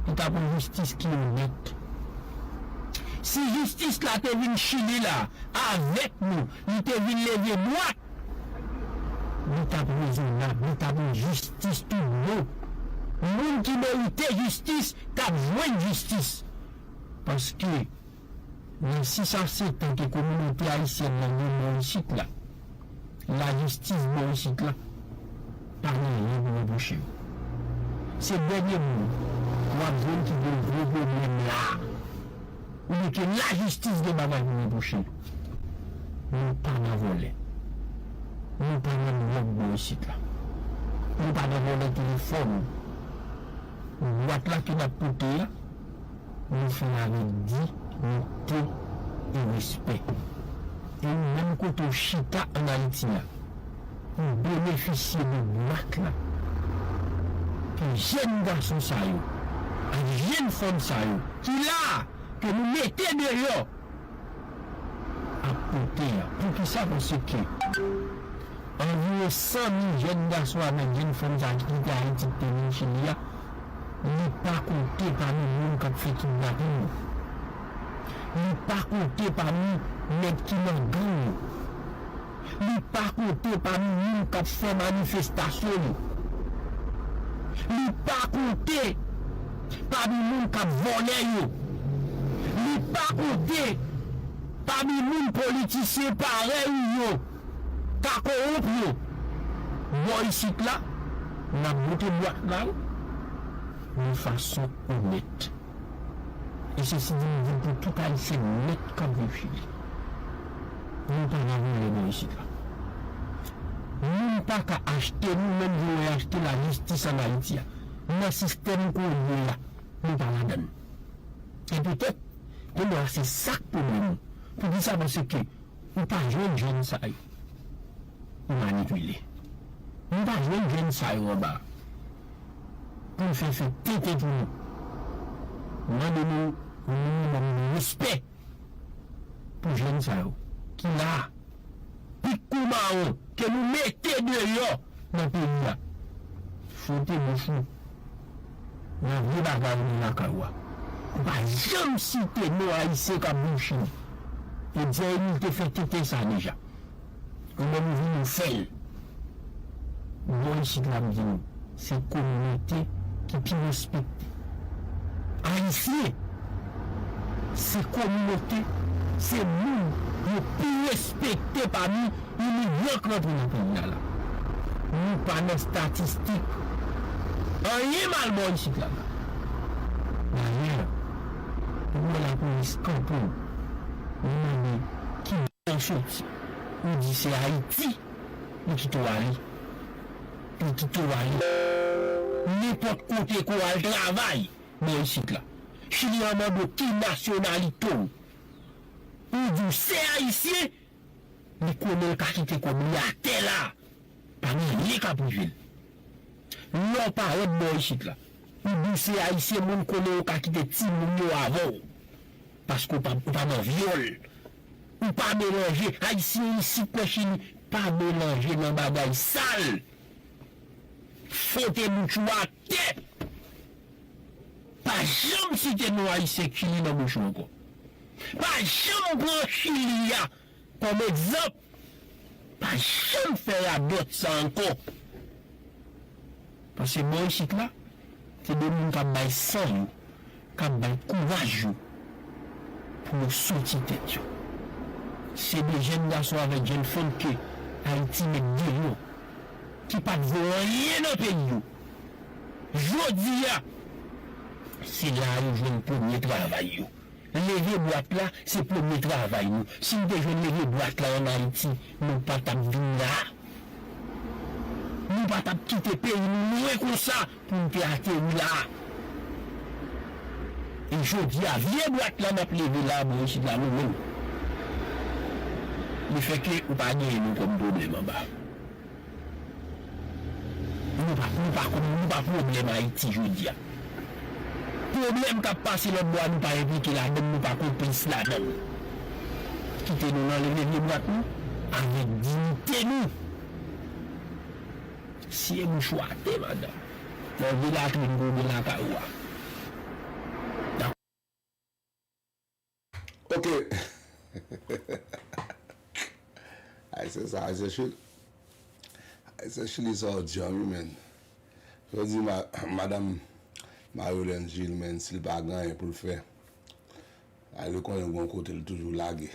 li t ap yon jistis ki onèt. Si jistis la te vin Chili la, avèk nou, li te vin leve bwat, li t ap rezonab, li t ap yon jistis tout bon. Moun ki merite jistis t ap jwenn jistis. Paske nan sis a sèt an ke kominote ayisyèn nan gen bò isit la, lajistis bò isit la pa gen anyen pou repwoche yo. Se dènye moun w ap jwenn ki gen gwo pwoblèm la a. Oubyen ke lajistis gen bagay pou repwoche l. Nou pa nan vòlè. Nou pa nan dwòg bò isit la. Nou pa nan vòlè telefòn. Bwat la ke n ap pote a, nou fè l avèk diyite e respè. E ou menm kote w chita ann Ayiti a, pou benefisye de bwat la ke jèn gason sa yo ak jèn fanm sa yo ki la a, ke nou mete deyò, ap pote a. Poukisa? Paske anviwon san mil jèn gason avèk jèn fanm sa ki kite Ayiti, ki te vin Chili a, li pa konte pami moun k ap fè kidnapin yo. Li pa konte pami Nèg ki nan gang yo. Li pa konte pami moun k ap fè manifestasyon yo. Li pa konte pami moun k ap vòlè yo. Li pa konte pami moun politisyen parèy ou yo ka kowonp yo. Bò isit la, n ap bote bwat la wi, yon fason onèt. E se si Bondye pou tout Ayisyen nèt k ap viv Chili. Nou pa nan vòlè bò isit la. Moun pa ka achte nou menm jan yo achte lajistis ann Ayiti a. Nan sistèm kounye a, nou pa ladann. E petèt, kounye a se sa k pwoblèm ou. Poukisa? Paske ou pa jwenn jèn sa yo pou manipile. Nou pa jwenn jèn sa yo anba pou n fè fè tenten pou nou. M mande nou yon minimòm de respè pou jèn sa yo ki la a. Pik kou mawon ke nou mete deyò nan peyi a. Fwote bouch ou nan vye bagay ou nan lakay ou a. Ou pa janm site non Ayisyen k ap viv Chili. Ebyen, li te fè tenten sa deja. Kòman nou vin nou fè l? Bò isit la, m di nou, se kominote ki pi respekte. Ayisyen, se kominote, se moun yo pi respekte pami imigran k rantre nan peyi a la. Nou pa nan estatistik. Anyen mal bò isit la. Dayè, ou wè lapolis kanpe w, ou mande ki bò w soti. Ou di se Ayiti, li kite w ale. Li kite w ale. Nenpòt kote ke w al travay, bò isit la. Chili an mande w ki nasyonalite w. Ou di w se Ayisyen, li konnen l ka kite kòb li atè la. Pa gen anyen k ap rive l. Lè w parèt bò isit la, ou di w se Ayisyen, moun konnen yo ka kite timoun yo avè w. Paske w pa, ou pa nan vyòl. Ou pa melanje. Ayisyen isit nan Chili pa melanje nan bagay sal. Fwote bouch ou atè. Pa janm site non Ayisyen Chili nan bouch ou ankò. Pa janm pran Chili a kòm egzanp. Pa janm fè radòt sa ankò. Paske bò isit la, se de moun k ap bay san yo, k ap bay kouraj yo pou yo soti tèt yo. Se de jèn gason avèk jèn fanm ke Ayiti met deyò, ki pa t vo anyen nan peyi yo. Jodi a, se la a yo jwenn premye travay yo. Leve bwat la, se premye travay nou. Si n te jwenn leve bwat la ann Ayiti, nou pa t ap vin la a. Nou pa t ap kite peyi nou lwen konsa pou n te ateri la a. E jodi a, vye bwat la n ap leve la a, bò isit la, nou menm. Li fè ke ou pa genyen nou kòm pwoblèm anba. Nou pa, nou pa, nou pa pwoblèm Ayiti jodi a. Pwoblèm k ap pase lòt bò a, nou pa enplike ladann, nou pa konplis ladann. Kite nou nan leve vye bwat nou, avèk diyite nou. Siye bouch ou atè, madanm. Nan vye latrin ke w gen lakay ou a. Ok. Ayisyen sa, Ayisyen Chili. Ayisyen Chili sa w di an, wi, men. Jodi, ma-, madanm Marie Hélène Gilles, men, si l pa gen anyen pou l fè, ale konnen gon kote l toujou lage.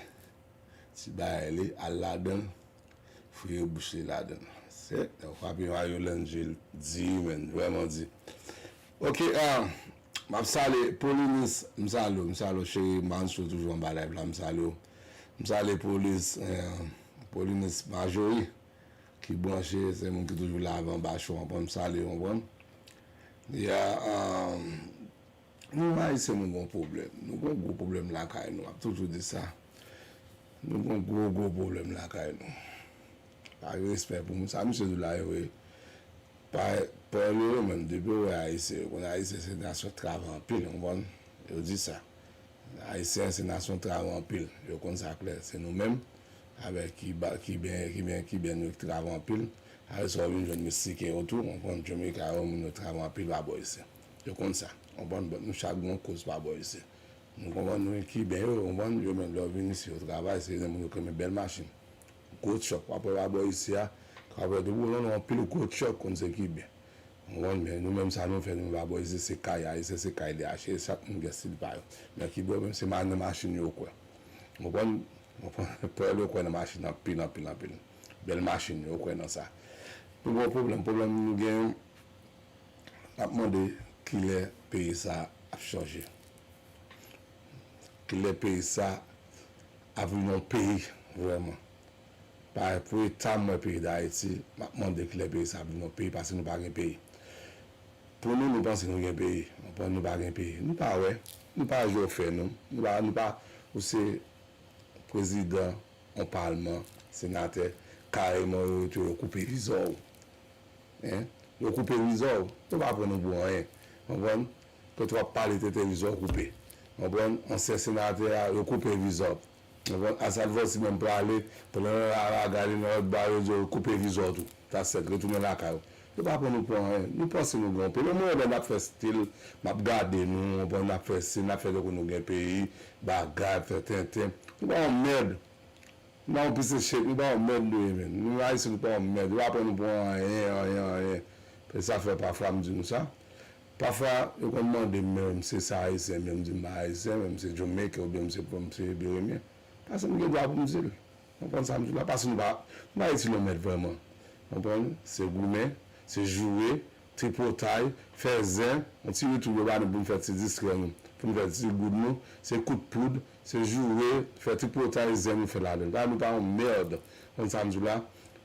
Ti bagay li, al ladan l, fouye bouch li ladan l. Se, w frape Marie Hélène Gilles di, men, vrèman di. Ok, ah, m ap salye Paulinus, m salye w, m salye w, cheri, m pa konn si w toujou anba live la, m salye w. M salye Paulinus, eh, Paulinus Marjorie, ki branche, se moun ki toujou la avè anba cho, w konprann, m salye w, w konprann. Ya, ah, nou Ayisyen, nou gon pwoblèm. Nou gon gwo pwoblèm lakay nou, m ap toujou di sa. Nou gon gwo, gwo pwoblèm lakay nou. Pa gen respè pou moun. Sa misye di la, yo, wi. Pa, pale yo menm, depi yo wè Ayisyen, yo konn Ayisyen se nasyon travay anpil, w konprann? Yo di sa. Ayisyen se nasyon travay anpil. Yo konn sa klè. Se nou menm, avèk Kiba, Kiben, Kiben, Kiben, yo ki travay anpil. Apre sa, w vin jwenn Meksiken yo tou, w konprann, Jamaica yo, moun yo travay anpil pa bò isit. Yo konn sa. W konprann? Bon, nou chak gen yon koz pa bò isit. Nou konprann, nou gen Kiben yo, konprann, yo menm lè yo vin isi, yo travay, se de moun yo k renmen bèl machin. Gwo tchòk, w ap wè pa bò isi a, w ap wè depi w nan anpil gwo tchòk, konn se Kiben. Konprann, men nou menm sa nou fè, nou pa bò isi, se kay, Ayisyen se kay li achte, chak moun gen estil pa yo. Men Kiben yo menm se ma-, nan machin yo kwè. Konprann, konprann, pwèl yo kwè nan machin anpil, anpil, anpil. Bèl machin, yo kwè nan sa. Nou gen yon pwoblèm, pwoblèm nou gen, n ap mande kilè peyi sa ap chanje. Kilè peyi sa ap vin yon peyi vrèman. Pa pou eta m wè peyi Dayiti, m ap mande kilè peyi sa ap vin yon peyi, paske nou pa gen peyi. Pou nou, nou panse nou gen peyi. Konprann, nou pa gen peyi. Nou pa wè, nou pa jwe ofè nou. Nou pa, nou pa, ou se prezidan yon palman, senatè, kareman yo rete yo koupe viza w. Hein? Yo koupe viza w, yo pa pran nou pou anyen. Konprann? Kote w ap pale tete viza w koupe. Konprann? Ansyen senatè a, yo koupe viza w. Konprann? Asad Vòsi menm prale, pandan l al gade nan lòt ba yo, yo di yo koupe viza w tou. Sa sèt, retounen lakay ou. Yo pa pran nou pou anyen. Nou panse nou gen yon peyi. Men mwen wè n ap fè stil, n ap gade nou, konprann, n ap fè stil, n ap fè tankou nou gen peyi, bagay, ap fè tenten. Nou pa yon mèd. Nou pa yon piece of shit, nou pa yon mèd nou ye, menn. Nou Ayisyen, nou pa yon mèd. Yo pa pran nou pou anyen, anyen, anyen. Se sa fè pafwa m di nou sa. Pafwa, yo konn mande m, men m se sa Ayisyen, men m di m pa Ayisyen, men m se Jamaican, oubyen m se, m se Beremyen. Paske m gen dwa pou m di l. Konprann sa m di w la? Paske nou pa, nou pa itil yon mèd vrèman. Konprann? Se goumen, se joure, tripotay, fè zen, yon ti retour yo ba nou pou n fè ti distrè nou, pou n fè ti goud nou, se kout poud, se joure, fè tripotay, zen nou fè ladan l. La, nou pa yon mèd. Konn sa m di w la?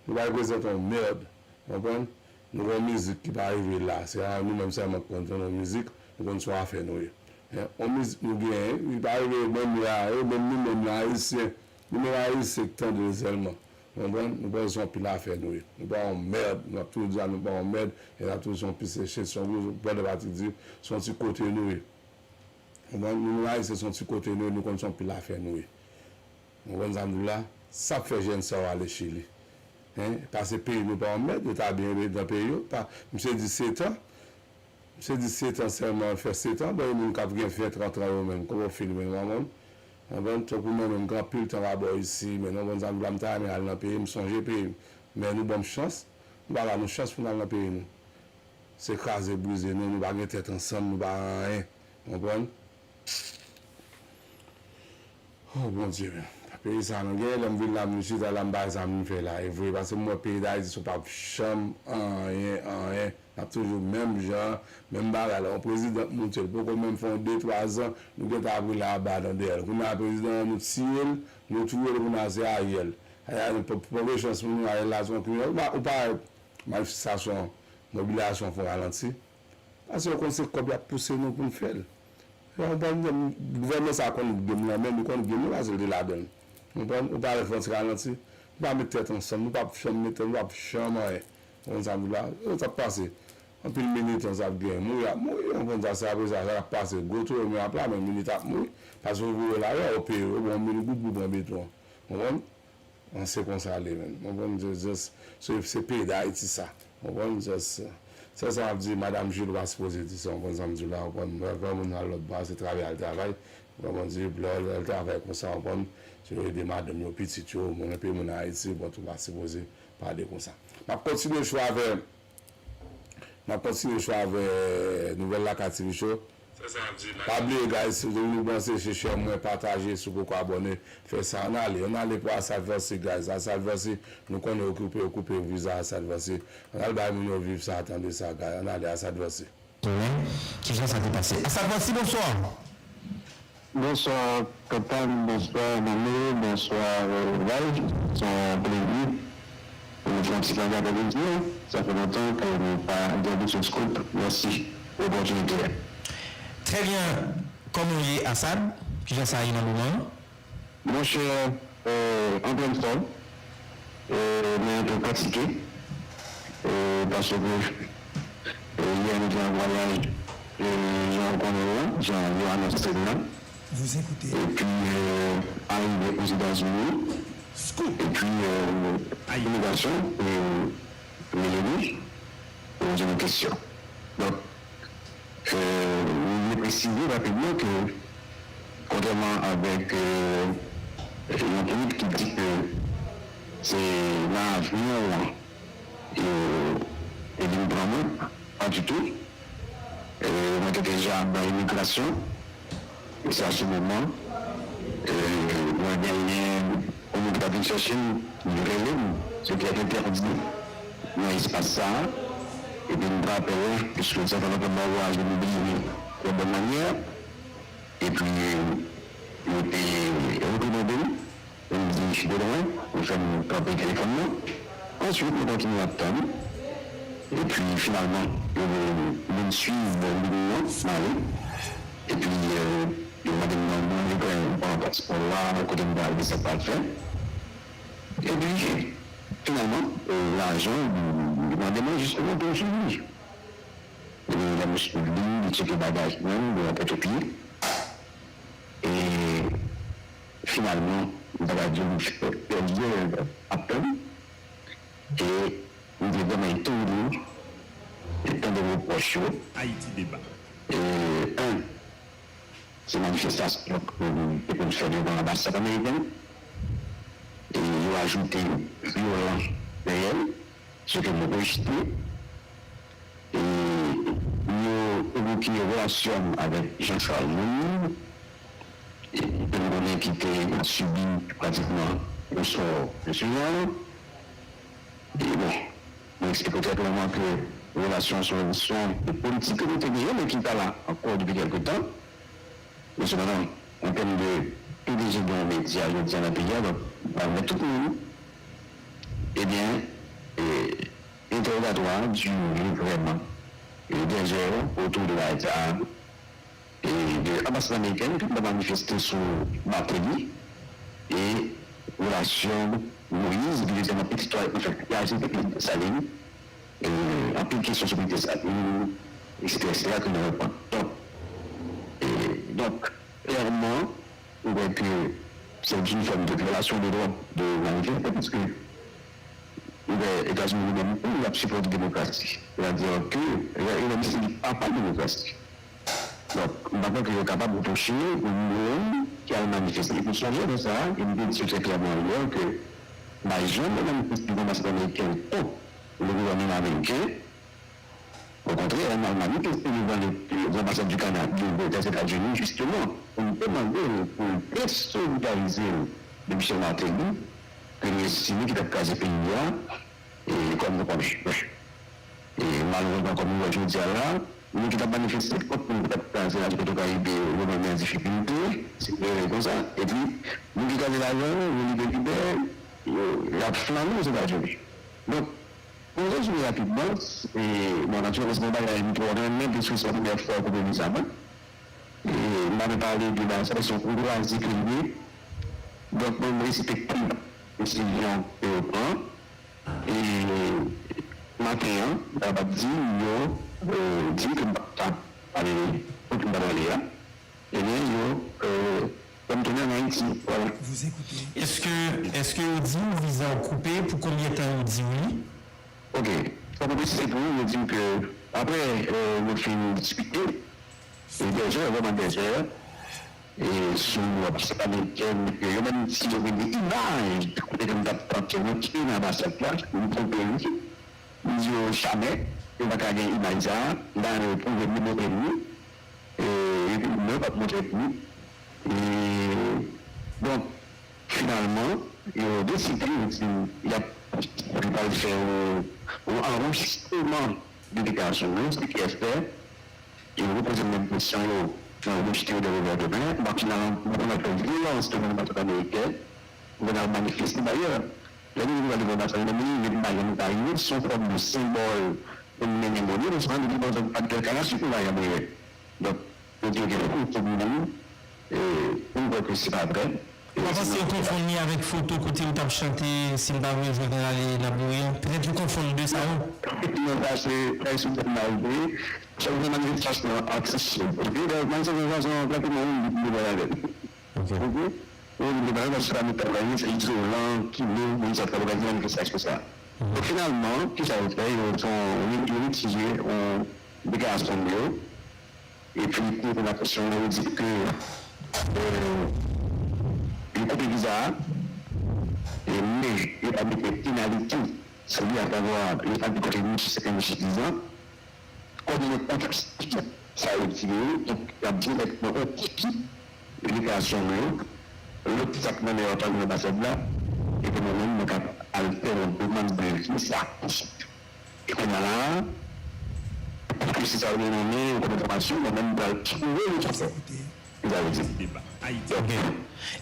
Nou pa reprezante yon mèd. Konprann? Nou gen yon mizik ki pa rive la. Se a nou menm sèlman ki konn tande yon mizik, nou konn se yon afè nou ye. Hein? Yon mizik nou genyen, li pa rive menm la, e menm nou menm la, Ayisyen. Nou menm Ayisyen k tande l sèlman. Konprann? Nou panse se yon pil afè nou ye. Nou pa yon mèd. Nou ap toujou di a nou pa yon mèd, e n ap toujou se yon piece of shit, se yon gwo, Brother Patrick di, se yon ti kote nou ye. Konprann? Nou menm Ayisyen se yon ti kote nou ye, nou konn se yon pil afè nou ye. Ou konprann sa m di w la? Sa k fè jèn sa yo ale Chili. Hein? Paske peyi nou pa yon mèd, yo ta byen rete nan peyi yo. Pa, misye di sèt an. Misye di sèt an sèlman, fè sèt an. Bon, gen moun k ap gen ven, trant an yo menm, kòman w fè li menm, w konprann? Ou konprann? Tankou mwen menm, gen anpil tan m pa bò isi, men w konprann sa m di w la, m ta renmen al nan peyi m, sonje peyi m. Men nou ban m chans, nou pa ba nou chans pou n al nan peyi nou. Se kraze brize nou, nou pa gen tèt ansanm, nou pa anyen. Konprann? Oh, Bondye, men. Peyi sa nou gen, lè m vin la, m chita la, m bay sa m vin fè la. E vre, paske m wè peyi Dayiti sou p ap janm anyen, anyen. N ap toujou menm jan, menm bagay la. Yon prezidan k moute, l poko menm fè yon de, twa zan, nou gentan ap rele aba nan dèyè l. Kounye a, prezidan an, nou tiye l, nou touye l, kounye a, se Ariel. Ariel, pou, pou, pou chans pou nou, Ariel la, se yon kriminèl. Ou pa, ou pa, manifestasyon, mobilizasyon fè ralanti. Paske yo konn se kòb y ap pouse nou pou n fè l. Yo konprann, gouvènman sa konn game nan, men li konn game nan paske l te ladan l. Ou konprann? Ou pa wè fè yon ti ralanti. Nou pa met tèt ansanm, nou p ap janm met tèt, nou p ap janm anyen. Ou konprann sa m di w la? Yo t ap pase. Anpil militan sa ap gen. Mouri ap mouri, ou konprann sa, se apre sa, sa ap pase. Gwo toro men ap la, men militan ap mouri. Paske yo voye la, yo peye, yo bon mil goud pou pran beton. Ou konprann? An se konsa l ye, menm. Ou konprann? Just, just, se, se peyi Dayiti sa. Ou konprann? Just, se sa m ap di, madanm Julie pa sipoze di sa, ou konprann sa m di w la, ou konprann? Lè, lè moun al lòt bò, se travay al travay, ou konprann? Di, lè, lè al travay konsa, ou konprann? Se yo ede madanm yo, pitit yo, moun nan peyi moun Ayiti, but ou pa sipoze pale konsa. M ap kontinye show avè N ap kontinye show avè nouvèl la, K T V Show. Pa bliye, guys, si nou branche, chèchè mwen, pataje, si w poko abòne, fè sa. Ann ale, ann ale pou Asad Vòsi, guys. Asad Vòsi, nou konnen yo koupe, yo koupe viza Asad Vòsi. Ann al bay moun yo viv sa, tande sa, guys. Ann ale, Asad Vòsi. Kijan sa te pase? Asad Vòsi, bonswa. Bonswa, Kantan, bonswa, Mami, bonswa, Val. Se yon plezi pou nou fè yon ti pale avèk nou. Sa fè lontan ke nou pa gen yon scoop. Mèsi pou opòtinite a. Trè byen. Kòman w ye, Asad? Kijan sa ye nan moman an? Monchè, euh, an plèn fòm, euh, men enpe fatike, euh, paske, euh, yè nou te an vwayaj, euh, jan w konnen l lan, jan yo anonse l lan. Epi, euh, arive Ozetazini, epi, euh, imigrasyon, euh, rele nou, poze nou kesyon. Donk, euh, nou vle presize rapidman ke Kòmanseman avèk yon tweet ki di ke se nan avyon an yo te vin pran mwen, pa ditou. Mwen te deja nan imigrasyon. E se a se moman mwen genyen yon moun ki t ap vin chèche m, li rele m, se te entèdi nan espas sa a. Epi m frape l, piske sa fè lontan m pa wè l, m bliye yon bòn mannyè. Epi yo te reprimande m, yo di de lwen, yo fè m kanpe telefòn nan. Answit, mwen kontinye ap tann. Epi finalman, yo vin swiv liy nan, m ale. Epi yo mande m nan mwen, yo pran paspò la, kote m pral, kisa m pral fè. Epi finalman, lajan, yo mande mwen jisteman pou m swiv li. Epi lè m swiv li, li tcheke bagaj mwen, li anpòte pye. E finalman, m ta ka di w m fè plizyè apèl e m te vrèman etone de tande repwòch yo. Ayiti Deba. E, en, se manifestasyon ke nou te konn fè devan anbasad ameriken. E yo ajoute vyolan dèyè l, se ke nou rejte. E yo evoke relasyon m avèk Jean Charles Moïse, e ke nou konnen ki te sibi pratikman yon sò de se janr. E bon, mwen eksplike trè klèman ke relasyon se yon, se yon politik ke nou te genyen, men ki pa la ankò depi kèlke tan. Men sepandan, an tèm de P D G de yon medya jodi a nan peyi a, donk, m pa remèt tout moun, ebyen, e, entèwogatwa a dire vrèman, e, dèzè otou de bagay sa a, e, de anbasad amerikèn ki t ap manifeste sou Martelly, e relasyon Moïse, epi dezyèmman, pitit yo, anfen, ki ajoute pitit Desalin, e, anpil kesyon sou pitit Desalin, etsetera, etsetera, ke nou reponn. Donk, e, donk, klèman, ou wè ke c'est une forme de violation de droit de manifester, paske ou wè Etazini li menm tou, l ap sipòte demokrasi. Sètadi ke, e, li menm se li papa demokrasi. Donk, m pa kwè ke yo kapab repwoche yon moun ki al manifeste. Epi sonje lè sa a, e m te di yo trè klèman yè ke m pa janm manifeste devan anbasad ameriken kont le gouvènman ameriken. Okontrè, m al manifeste devan le, l'ambassade du Canada, de, de, des États-Unis, jisteman, pou m demande l pou l desolidarize l de Michel Martelly, ke nou estime ki t ap kraze peyi a, e kòm nou konnen. E malerezman, kòm nou wè jodi a la, moun ki t ap manifeste kont moun ki t ap kraze Radyo Petro Caribe yo, yo menm yo an difikilte, si nou rele l konsa. Epi, moun ki kraze lajan yo, yo libe libè, yo, y ap flannen Ozetazini. Donk, pou rezime rapidman, e, bon, natirèlman, se yon bagay m twò renmen, piske se premyè fwa yo kouvri sa mwen. E, m pa vle pale de bagay sa, se yon kouraje ke l ye. Donk, mwen, m respekte desizyon ke yo pran. E maten an, m ta kapab di yo, e, di m ke m pa t ap ale kote m t ap ale a. Ebyen, yo, e, fè m tounen ann Ayiti. Vwala. Èske, èske yo di w viza w koupe? Pou konbyen tan yo di w li? Ok. Sa pou presize pou ou, yo di m ke apre, e, yo fin diskite, e dèzè, vrèman dèzè, e sou anbasad amerikèn, yo menm di yo gen de imaj de kote ke m t ap tante rantre nan anbasad la, m twonpe wi. M di yo jamè, yo pa ka gen imaj sa a, m ta renmen yo pwouve m, yo montre m li, e epi mwen yo p ap montre m li. E, donk, finalman, yo deside, yo di, y ap, yo pral fè yon, yon anrejistreman de deklarasyon nou, se ki fè, yo repoze m menm kesyon yo, nan rejte yo de revè de men, m ap finalman, m ap fè vyolans devan anbasad amerikèn, pou n al manifeste dayè. Lè nou rive devan anbasad amerikèn, nou pa janm ka rive, se yon fòm de senbòl pou n mennen moun yo, nou se pa nou ki pa t dèl kanachi pou n pa janm rive. Donk, yo di yo gen foto moun, e, pou m kwè ke se pa vrè. Ou pa panse yo konfonn li avèk foto kote yo t ap chante, si m pa vle jwenn ale nan bouri an? Petèt yo konfonn de sa yo. Non, sa se, sa se sou tèt m nan vre. Chak jou manifestasyon an atis. Epi, manifestasyon an, pratiman, ou vin devan avè l. Ok. Ou vin devan avè l, paske se pa nou travay, se izolan, kile, moun sa t ap òganize manifestasyon sa. Donk, finalman, kisa yo fè? Yo, yo retire yon deklarasyon yo. Epi, pou reponn a kesyon an, yo di ke Yo koupe viza a, e, men yo pa mete penalite sou li atravè yo pa di kote misye se misye dizan. Kòm yon kontrasyon, sa yo tire, donk, y ap dirèkteman okipe liberasyon nou yo. Lòt sa k nan men yo ap al nan anbasad la, epi mwen menm, mwen ka al fè yon demann de visa. E kounye a la, paske se sa yo gen nan men yo kòm enfòmasyon, mwen menm, mwen pral twouve lòt afè. Ou ta vle di. Ok.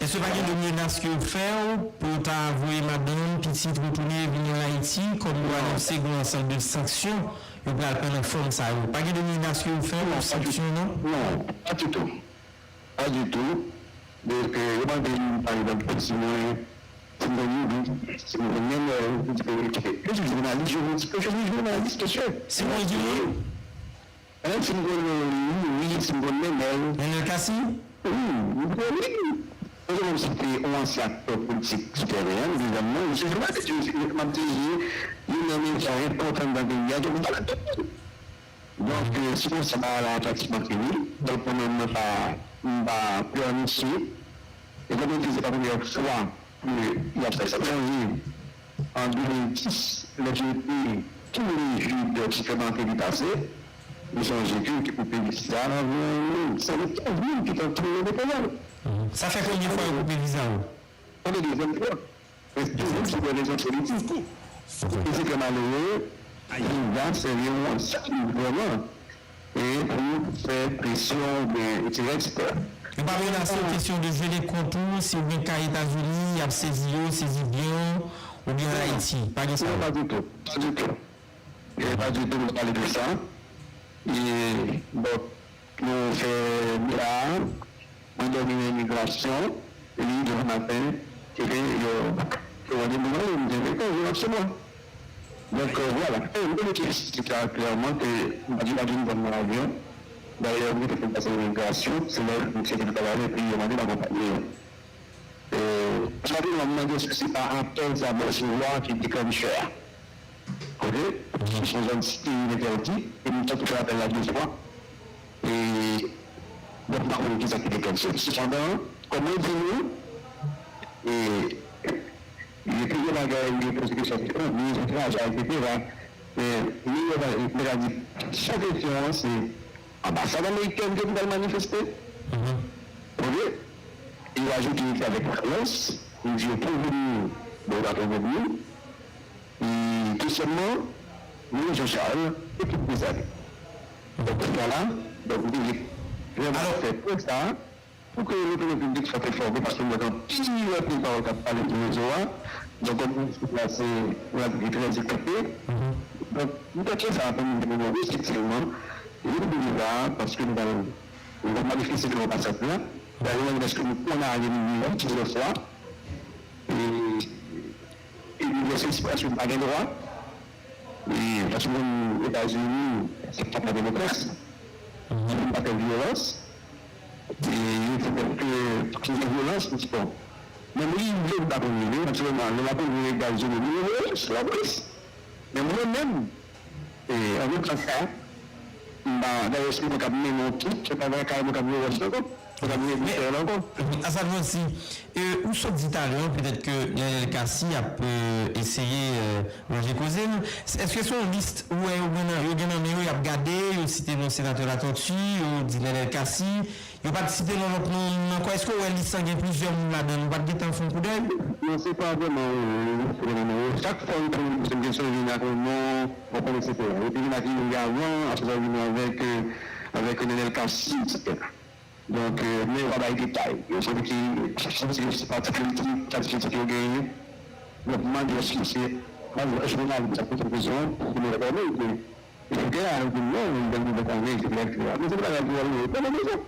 Èske pa gen de menas ke yo fè w pou w ta voye madanm, pitit, retounen, vini an Ayiti, kòm yo anonse gen yon ansanm de sanksyon, yo pral pran nan fòm sa yo? Pa gen de menas ke yo fè w, sanksyon, non? Non, pa ditou. Pa ditou. Donk, euh, yo mande m, pa egzanp, si mwen, si m konn Youri, si m konn Nenel, si m konn, yo di jounalis, jounalis, yo di jounalis, mesye. Si mwen Youri? Hein, si m konn Youri, si m konn Nenel. Nenel Cassy? Wi, m konnen li. Mwen se menm si te yon ansyen aktè politik sou teren an, dezyèmman, misye jounalis, misye, m ap dirije youn nan medya enpòtan nan peyi a, donk m pale ak tout moun. Donk, euh, se konsa bagay la pratikman fini. Donk, mwen menm, mwen pa, m pa planifiye. E kòm mwen di, se pa premyè fwa ke y ap fè sa. Mwen sonje, an de mil dis, lè yo te tou rejwi de ti fè mante li pase, mwen sonje ke yo te koupe viza anviwon mil, san kenz mil ki t ap tounen nan peyi a. Sa fè konbyen fwa yo koupe viza w? Sa fè dezyèm fwa. Men toujou sou de rezon politik. E se trè malere, viza sèvi yon zam vrèman, e pou fè presyon oubyen etsetera, etsetera. Yo pa menase w kesyon de jele kont ou, si w gen kay Etazini, y ap sezi yo, sezi byen w, oubyen Ayiti. Pa gen sa. Non, pa ditou. Pa ditou. E pa ditou, nou pale de sa. E, bon, nou fè deba a, mwen dòmi nan imigrasyon, epi demen maten, epi yo, yo mande mwen, yo mande mwen, yo mande mwen. Donk, euh, vwala. E, mwen te eksplike klèman ke m pa t, pa t vin pran nan avyon. Dayè, mwen te fè pase imigrasyon, se lè misye te travay, epi yo mande m akonpanye yo. E, sa te mande si se pa apèl sa mwen resevwa ki deklanchè a. Ok? Se yon zòn ki entèdi, e m tankou fè apèl la de fwa. E, donk, m pa konnen kisa ki deklanche. Sepandan, kòm mwen di nou, e, gen plizyè bagay, gen pwosekisyon ki pran, minis de travay, etsetera. E, minis de travay, chak kesyon an, se anbasad amerikèn ke pou t al manifeste. Ok? E yo ajoute yo te avèk vyolans, yo di yo pou vini, bon, yo pa twonpe nou. E tou sèlman, Moïse Jean Charles e tout Desalin. Donk, kounye a la, donk, nou te vrèman fè pwen sa a pou ke lopinyon piblik sa te fòme, paske m wè gen anpil, anpil pawòl k ap pale sou rezo a. Donk, kòm nou sou plas, se yon atik ki trè ekspekte. Donk, m panse sa a pèmèt nou wè efektivman, yo te vini la, paske nou pral, nou pral manifeste devan anbasad la. Dayè, nou menm, lèske nou konn ale nou plizyè fwa. E, e, liberté d'expression pa gen dwa. E, paske nou konn Etazini, se pa la demokrasi. Moun pa fè vyolans. E, yo di ke, ke gen vyolans, m di bon. Men m rive, m pa konn rive, natirèlman, lè m ap rive, gaz yo, nou, nou, se lapolis. Men mwen menm, e, an menm tan sa, m pa, dayè, se mwen k ap mennen yon twoup, se pa vre, kay mwen k ap voye wòch ankò, mwen k ap voye bouchè ankò. Azad Landy, e, ou sot di talè, petèt ke Nenel Cassy ap, e, eseye, e, ranje koze l. Èske se yon lis ou wè yo gen nan, yo gen nan men yo, y ap gade, yo site non senatè Latortue, yo di Nenel Cassy, yo pa t site non lòt non moun ankò? Èske w wè lis lan gen plizyè moun ladan l? Ou pa t gentan fè yon koudèy? Non, se pa vrèman, euh, lis lan nan men yo. Chak fwa yo pran yon dosye, m gen sonje vin ak yon non, w konprann, etsetera. Yo te vin ak Youri avan, apre sa yo vin avèk, euh, avèk Nenel Cassy, etsetera. Donk, euh, men yo pa bay detay. Yo santi ke, santi ke se pati politik, pati politik yo genyen. Donk, m ap di, èske se, m ap di, èske jounalis ap poze kesyon pou nou enfòme ke, etsetera, yo di non, yo di nou pa konnen, etsetera, etsetera. Men se bagay ki wè yo, yo pran nan mezon.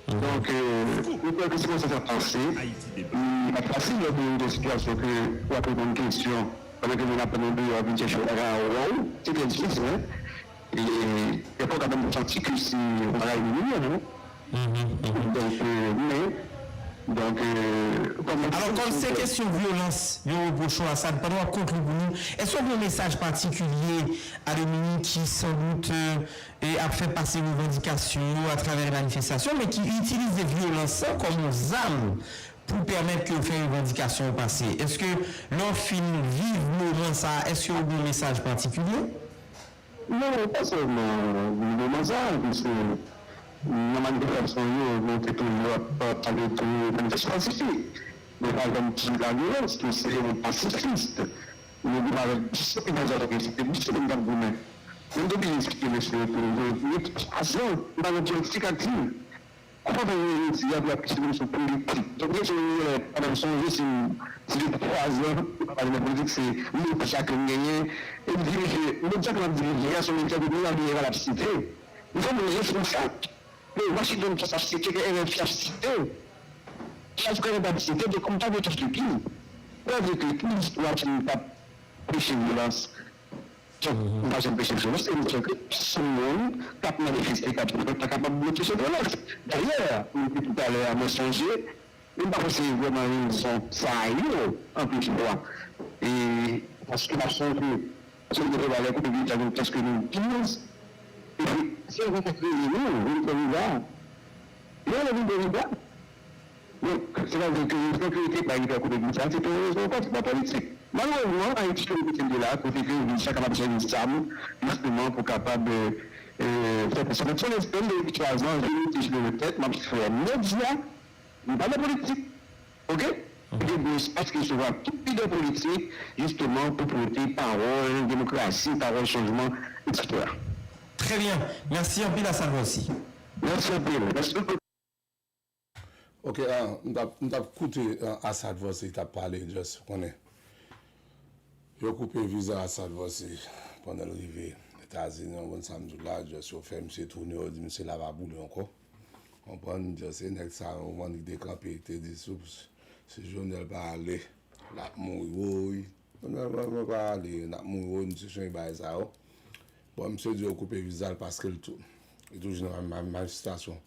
Donk, euh, nou kwè ke se konsa sa pase. Li pa t fasil lè pou yon sitiyasyon ke w ap reponn kesyon pandan ke moun ap tann ou deyò ap vin chèche w lakay ou, se trè difisil, wi. E dèfwa w ka menm santi ke se yon bagay iminyan, wi. Donk, euh, men, Donk, kòm... Alò, kòm se kesyon vyolans yo repwoche w, Assad, pandan w ap konkli pou nou, èske w gen yon mesaj patikilye a Dominik ki sandout ap fè pase revandikasyon yo atravè de manifestasyon, men ki itilize vyolans lan kòm yon zam pou pèmèt ke yo fè revandikasyon yo pase? Èske lè w fin viv moman sa a, èske w gen yon mesaj patikilye? Non, pa sèlman nan moman sa a, piske nan manifestasyon yo, nou te toujou ap pale de manifestasyon pasifik. Nou pa janm di lavyolans, nou se yon pasifis. Nou viv avèk disiplin, avèk disiplin, disiplin k ap goumen. Men m te oblije eksplike mesye yo tou, yo, yo, yo, nou pa nan politik aktiv. Kòman fè yo reyisi ap ap kesyon sou politik? Donk, kesyon yo, lè, pandan m sonje, si m, si depi twa zan, m pa pale nan politik, se medya ke m genyen, e m dirije, medya ke m ap dirije a, se yon medya ke Milan Mireval ap site. M se yon moun responsab. Men Washington Post ap site, ke R F I ap site. Chak Kretyen ap site, donk, m pa gen tout epi. Sa vle di ke tout istwa ki t ap preche vyolans, Donk, m pa janm peche vyolans, e m kwè ke pèsonn moun k ap manifeste, k ap fè pa kapab bloke se vyolans. Dayè, m te di talè a, mwen sonje, men m pa panse vrèman rezon sa yo anpil fwa. E, paske m ap sonje, se te valè kote Vita, nou prèske nou kenz, epi se yo ki te kreye nou, vin fè Vita. Yo, yo vin fè Vita. Donk, sètadi ke rezon ke yo te bay Ricardo Coupé Visa, se te yon rezon ankò, se pa politik. Malerezman, Ayiti se yon peyi de la, kote ke Visa kapab sèvi zam, jisteman, pou kapab, e, e, fè pèsonn. Son espè, m gen venntrwa zan, je me dis, je me répète, m ap fè medya, m pa nan politik. Oke? Gen bon espas ki resevwa tout lidè politik, jisteman, pou pote pawòl demokrasi, pawòl chanjman, etsetera. Trè byen. Mèsi anpil, Assad Voici. Mèsi anpil. Mèsi. Ok, ah, m t ap, m t ap koute ah, Assad Voici t ap pale, just konnen. Yo koupe viza Assad Voici pandan l rive Etazini, w konprann sa m di w la, just yo fè misye tounen, yo di misye la pa boule ankò. W konprann, just se nèg sa yo, w konprann, ki te kanpe, ki te di si, si Jovenel pa ale, l ap mouri woy. Mwen, mwen, mwen pa ale, n ap mouri, misye chanje bagay sa yo. Bon, misye di yo koupe viza l paske l tou, li toujou nan ma-, ma-, manifestasyon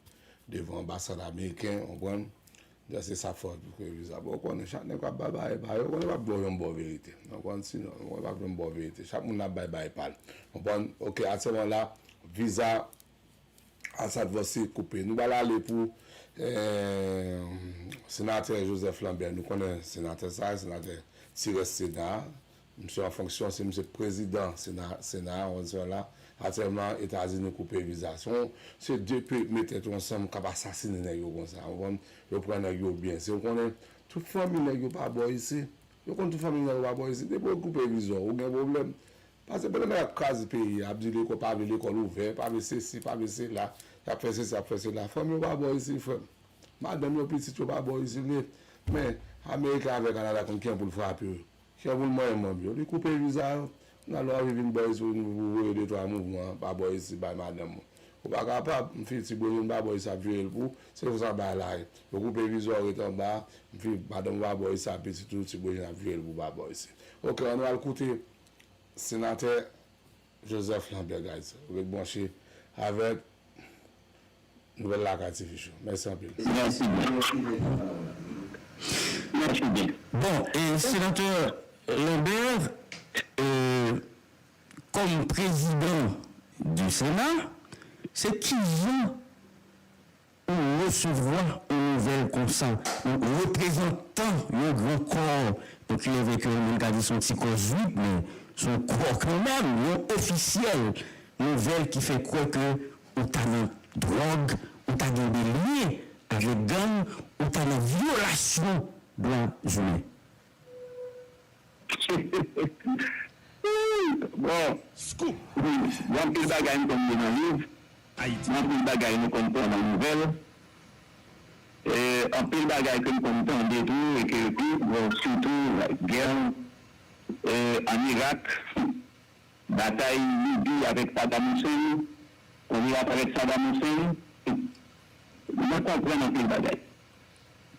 devan anbasad ameriken, w konprann? Donk, se sa k fè yo koupe viza. Bon, w konnen, chak nèg ap bay bagay pa yo, w konnen p ap ba w yon bò verite. W konprann? Sinon, w konnen p ap yon bò verite. Chak moun ap bay bagay pa l. W konprann? Oke, aktyèlman la, viza Assad Voici koupe. Nou pral ale pou, eh, senatè Joseph Lambert. Nou konnen senatè sa, senatè ti rès Sena a. Misye an fonksyon, se misye prezidan Sena, Sena a, w konprann sa la. Aktyèlman, Etazini koupe viza. Se yon, se de peyi k met tèt yo ansanm k ap asasinen nèg yo konsa. W konprann? Yo pran nèg yo byen. Se w konnen, tout fanmi nèg yo pa bò isi. Yo konn tout fanmi nèg yo pa bò isi. Depi yo koupe viza w, ou gen pwoblèm. Paske pandan nèg ap kraze peyi a, ap di lekòl, pa vle lekòl ouvè, pa vle sesi, pa vle sela, y ap fè sesi, y ap fè sela. Fanmi yo pa bò isi, frè m. Madanm yo, pitit yo pa bò isi vre. Men, Ameriken avè Kanada konn kijan pou l frape yo. Kijan pou l manyen manm yo. Li koupe viza yo. Nan lè w rive vin bò isi, ou voye de twa mouvman pa bò isi bay madanm ou. Ou pa kapab, m fi Ti Brezil m pa bò isi ap vire l pou ou. Se konsa bagay la ye. Yo koupe viza w ret anba, m fi madanm ou pa bò isi ap pitit ou, Ti Brezil ap vire l pou ou pa bò isi. Ok, ann al koute. Senatè Joseph Lambert, guys. Ret branche avèk Nouvèl Lakay T V Show. Mèsi anpil. Mèsi byen. Mèsi byen. Bon, e Senatè Lambert, e, kòm prezidan di Sena, se kijan ou resevwa yon nouvèl konsa, yon reprezantan yon gran kò, donk, ki leve ke yon moun ka di se yon ti kò zwit, men se yon kò kanmenm, yon ofisyèl nouvèl ki fè kwè ke ou ta nan dwòg, ou ta gen de lyen avèk gang, ou ta nan vyolasyon dwa imen. Bon, wi, gen anpil bagay m konn li nan liv, gen anpil bagay nou konn pran nan nouvèl, e, anpil bagay ke m konn tande tou e ke yo di, bon, sitou, like, gè, e, ann Irak, batay Libi avèk Saddam Hussein, konn Irak avèk Saddam Hussein, mwen konprann anpil bagay.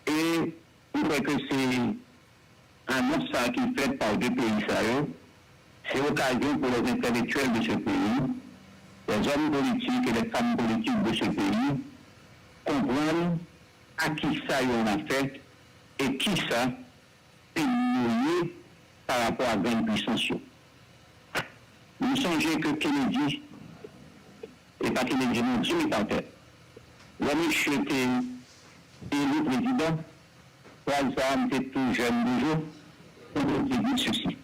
E m kwè ke se anons sa a ki fèt pa de peyi sa yo, se okazyon pou les intellectuels de ce pays, les hommes politiques et les femmes politiques de ce pays, konprann a kisa yo annafè e kisa peyi yo ye pa rapò a grann pwisans yo. Nou sonje ke Kennedy, e pa Kennedy non, Jimmy Carter, lè misye te eli prezidan, fraz sa a, m te tou jèn toujou, Kennedy te di sesi: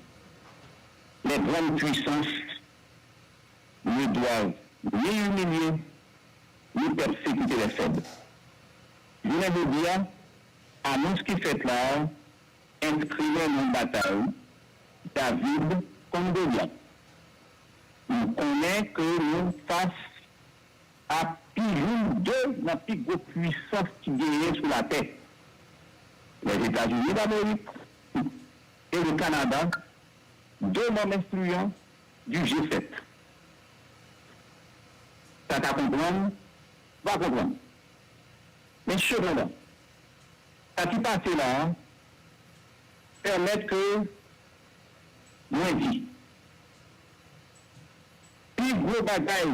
Les grandes puissances ne doivent ni humilier ni persécuter les faibles. Jounen jodi a, anons ki fèt la a enskri nan yon batay David kont Golyat. Nou konnen ke nou fas a pi youn de nan pi gwo pwisans ki genyen sou latè, Lèzetazini Damerik e le Kanada, de membres influents du G sept. Sa ka konprann, pa konprann. Men sepandan, sa ki pase la a pèmèt ke mwen di, pi gwo bagay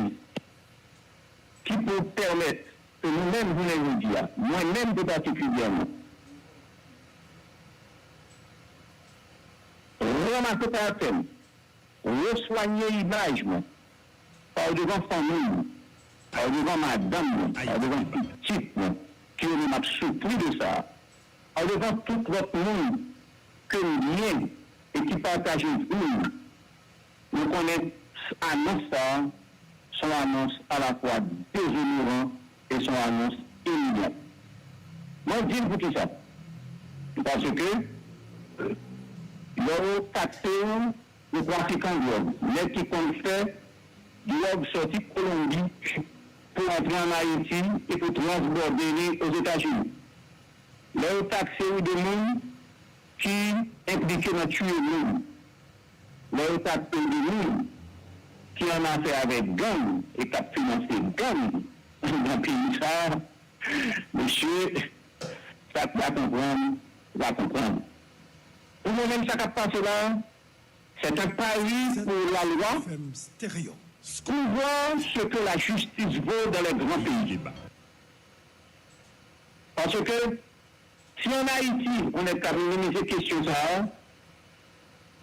ki pou pèmèt ke nou menm, jounen jodi a, mwen menm tou patikilyèman, ranmase karaktè m, reswanye imaj mwen, pa w devan fanmi m, pa w devan madanm mwen, pa w devan pitit mwen, ke yo menm ap soufri de sa a, pa w devan tout lòt moun ke m byen e ki pataje vi m. Nou konnen anons sa a se yon anons alafwa dezonoran e se yon anons imilyan. Mwen di l poukisa. Paske lè yo takse w pou trafikan dwòg, nèg ki konn fè dwòg sòti Kolonbi pou antre ann Ayiti e pou transbòde li Ozetazini. Lè yo takse w de moun ki enplike nan tiye moun, lè yo takse w de moun ki annafè avèk gang e k ap finanse gang nan peyi sa a, mesye, sa k pa konprann, va konprann. Pou mwen menm, sa k ap pase la a, c'est un pari pour la loi, pour voir ce que la justice vaut dans les grands pays. Paske si ann Ayiti, on est capable de minimiser kesyon sa a,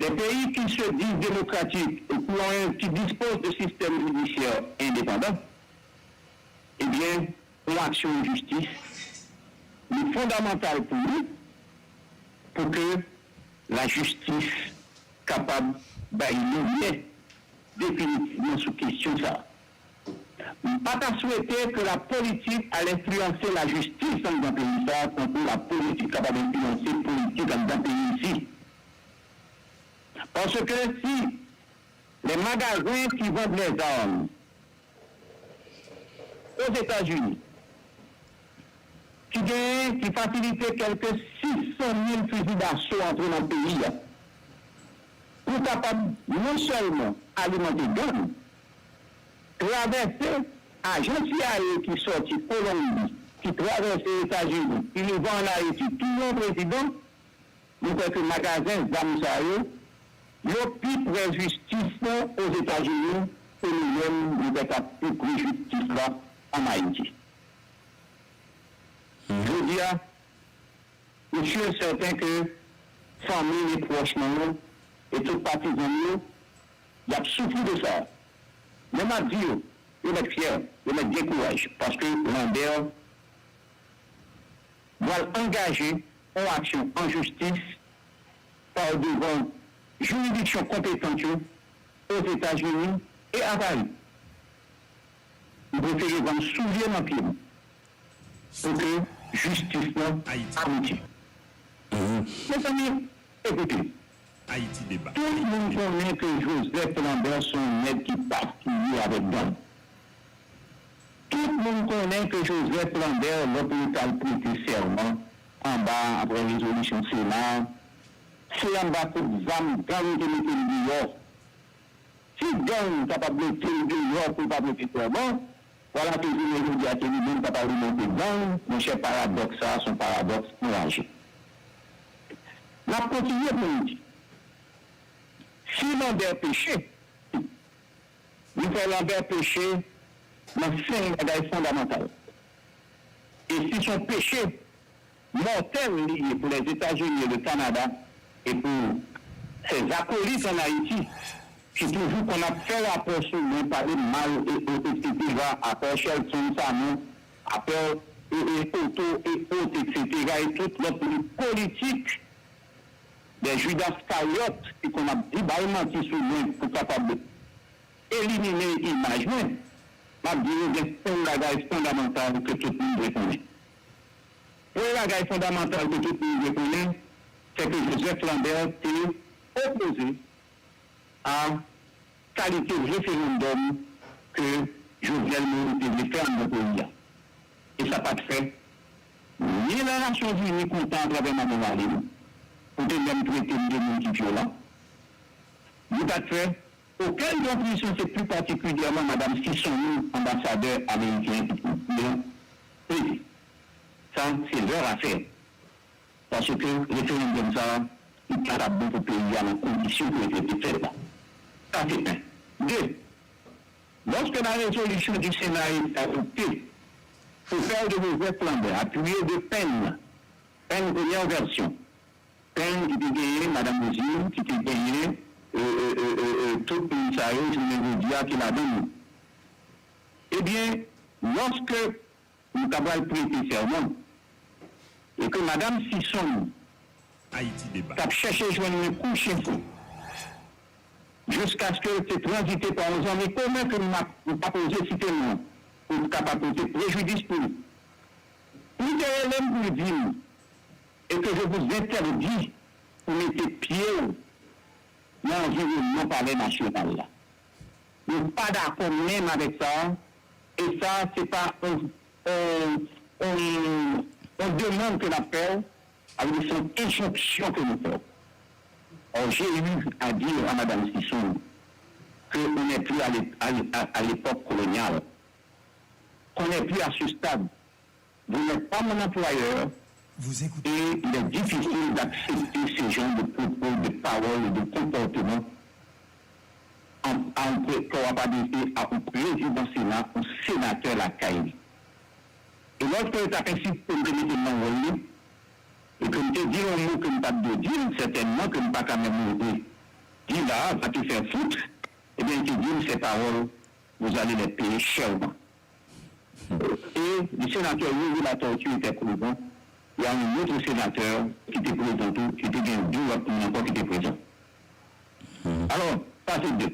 des pays qui se disent démocratiques et qui ont un, qui disposent de systèmes judiciaires indépendants, ebyen, yon aksyon an jistis, li fondamantal pou nou, pou ke lajistis kapab bay limyè definitivman sou kesyon sa a. M pa ta swete ke lapolitik al enfliyanse lajistis anndan peyi sa a, tankou lapolitik kapab enfliyanse politik anndan peyi isi. Paske si les magasins qui vendent les armes Ozetazini, ki genyen, ki fasilite kèlke sis san mil fizi daso antre nan peyi a, pou kapab non sèlman alimante gang, travèse ajan C I A ki sòti Kolonbi, ki travèse Etazini, ki rive ann Ayiti, touye yon prezidan, nou kwè ke magazen zam sa yo, yo pi pre jistis Ozetazini ke nou menm nou pèp ap pi pre jistis la ann Ayiti. Jodi a, nou si e sèten ke fanmi e pwòch nou yo e tout patizan nou yo, y ap soufri de sa. Men m ap di yo, yo mèt fyè, yo mèt gen kouraj, paske Lambert pral angaje yon aksyon an jistis pa devan jiridiksyon konpetan yo Ozetazini e a Pari. M prefere vann soulye nan pye m pou ke jistis lan abouti. Mezanmi, ekoute, tout moun konnen ke Joseph Lambert se yon nèg ki pa afilye avèk gang. Tout moun konnen ke Joseph Lambert, lòt li t al prete sèman anba, apre rezolisyon Sena, se anba kout zam gang te mete l deyò. Si gang ta pa mete l deyò pou l pa prete sèman, vwala ke jounen jodi a se li menm k ap alimente gang, monchè, paradòks sa a se yon paradòks anraje. N ap kontinye pou nou di, si Lambert peche, nou fè Lambert peche nan senk bagay fondamantal. E si se yon peche, mòtèl li ye pou Lèzetazini e le Kanada e pou ses acolytes en Ayiti ki toujou konn ap fè rapò sou mwen, pale mal e, e, etsetera, afè Shelton Sanon, afè e, e, Otto e ot, etsetera, e tout lòt moun politik, des Judas Iscariot ki konn ap di bay manti sou mwen pou kapab elimine imaj mwen, m ap di nou gen senk bagay fondamantal ke tout moun dwe konnen. Premye bagay fondamantal ke tout moun dwe konnen, se ke Joseph Lambert te opoze a kalite referandòm ke Jovenel Moïse te vle fè anndan peyi a. E sa pa t fèt. Ni nan Nasyonzini kontan atravè madan Lalin, pou te menm trete m de moun ki vyolan, li pa t fè. Okenn lòt misyon, se pli patikilyèman madan Sisson Louis, anbasadè ameriken an ki te di an, plede. Sa, se lè afè. Paske referandòm sa a, li pa t ap bon pou peyi a nan kondisyon ke yo te fè l la. Sa se en. De, lòske la résolution du Sénat a été adoptée pour faire de Joseph Lambert, appuyé de Penn, Penn premyè vèsyon, Penn ki te genyen madan Roselyne, ki te genyen, e, e, e, e, e, tout moun sa yo, jounen jodi a, ki ladan nou. Ebyen, lòske nou ta pral prete sèman, e ke madan Sisson Ayiti Deba t ap chèche jwenn mwen kou chen fou, jiskaske l te tranzite pa yon zanmi komen ke m ap, m p ap oze site non l, pou l ta pa pote prejidis pou li. Li te rele m pou l di m, et que je vous interdis pou mete pye w nan anviwònman Palè Nasyonal la. Nou pa dakò menm avèk sa a, e sa a se pa yon, yon, yon, yon demann ke n ap fè w, sa vle di se yon enjonksyon ke nou fè w. Or, j'ai eu à dire à Madame Sisson que on n'est plus à l'é-, à l'é-, à, à l'époque coloniale, qu'on n'est plus à ce stade. Vous n'êtes pas mon employeur et il est difficile d'accepter ce genre de propos, de paroles et de comportement en, en, que w ap adrese a yon prezidan Sena, yon senatè lakay li. E lòske yo t ap ensiste pou m te mete m nan wòl li, e ke m te di yon mo ke m pa t dwe di l, sètènman ke m pa ka menm oze di la a, va te faire foutre, ebyen, li te di m, ces paroles, vous allez les payer chèrement. Et le sénateur Youri Latortue était présent. Il y a un autre sénateur qui était présent tou, ki te gen de lòt moun ankò ki te prezan. Alò, sa se de.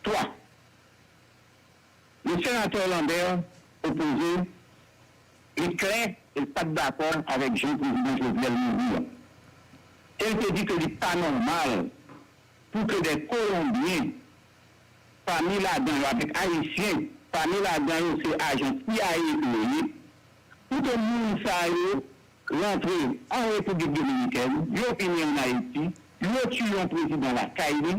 Twa, le sénateur Lambert opoze, li klè, e l pa t dakò avèk jan prezidan Jovenel mouri an. E l te di ke li pa nòmal pou ke de Kolonbyen, pami ladan yo, avèk Ayisyen, pami ladan yo, se ajan C I A yo ye, pou ke moun sa yo rantre an Repiblik Dominikèn, yo vini ann Ayiti, yo tiye yon prezidan lakay li,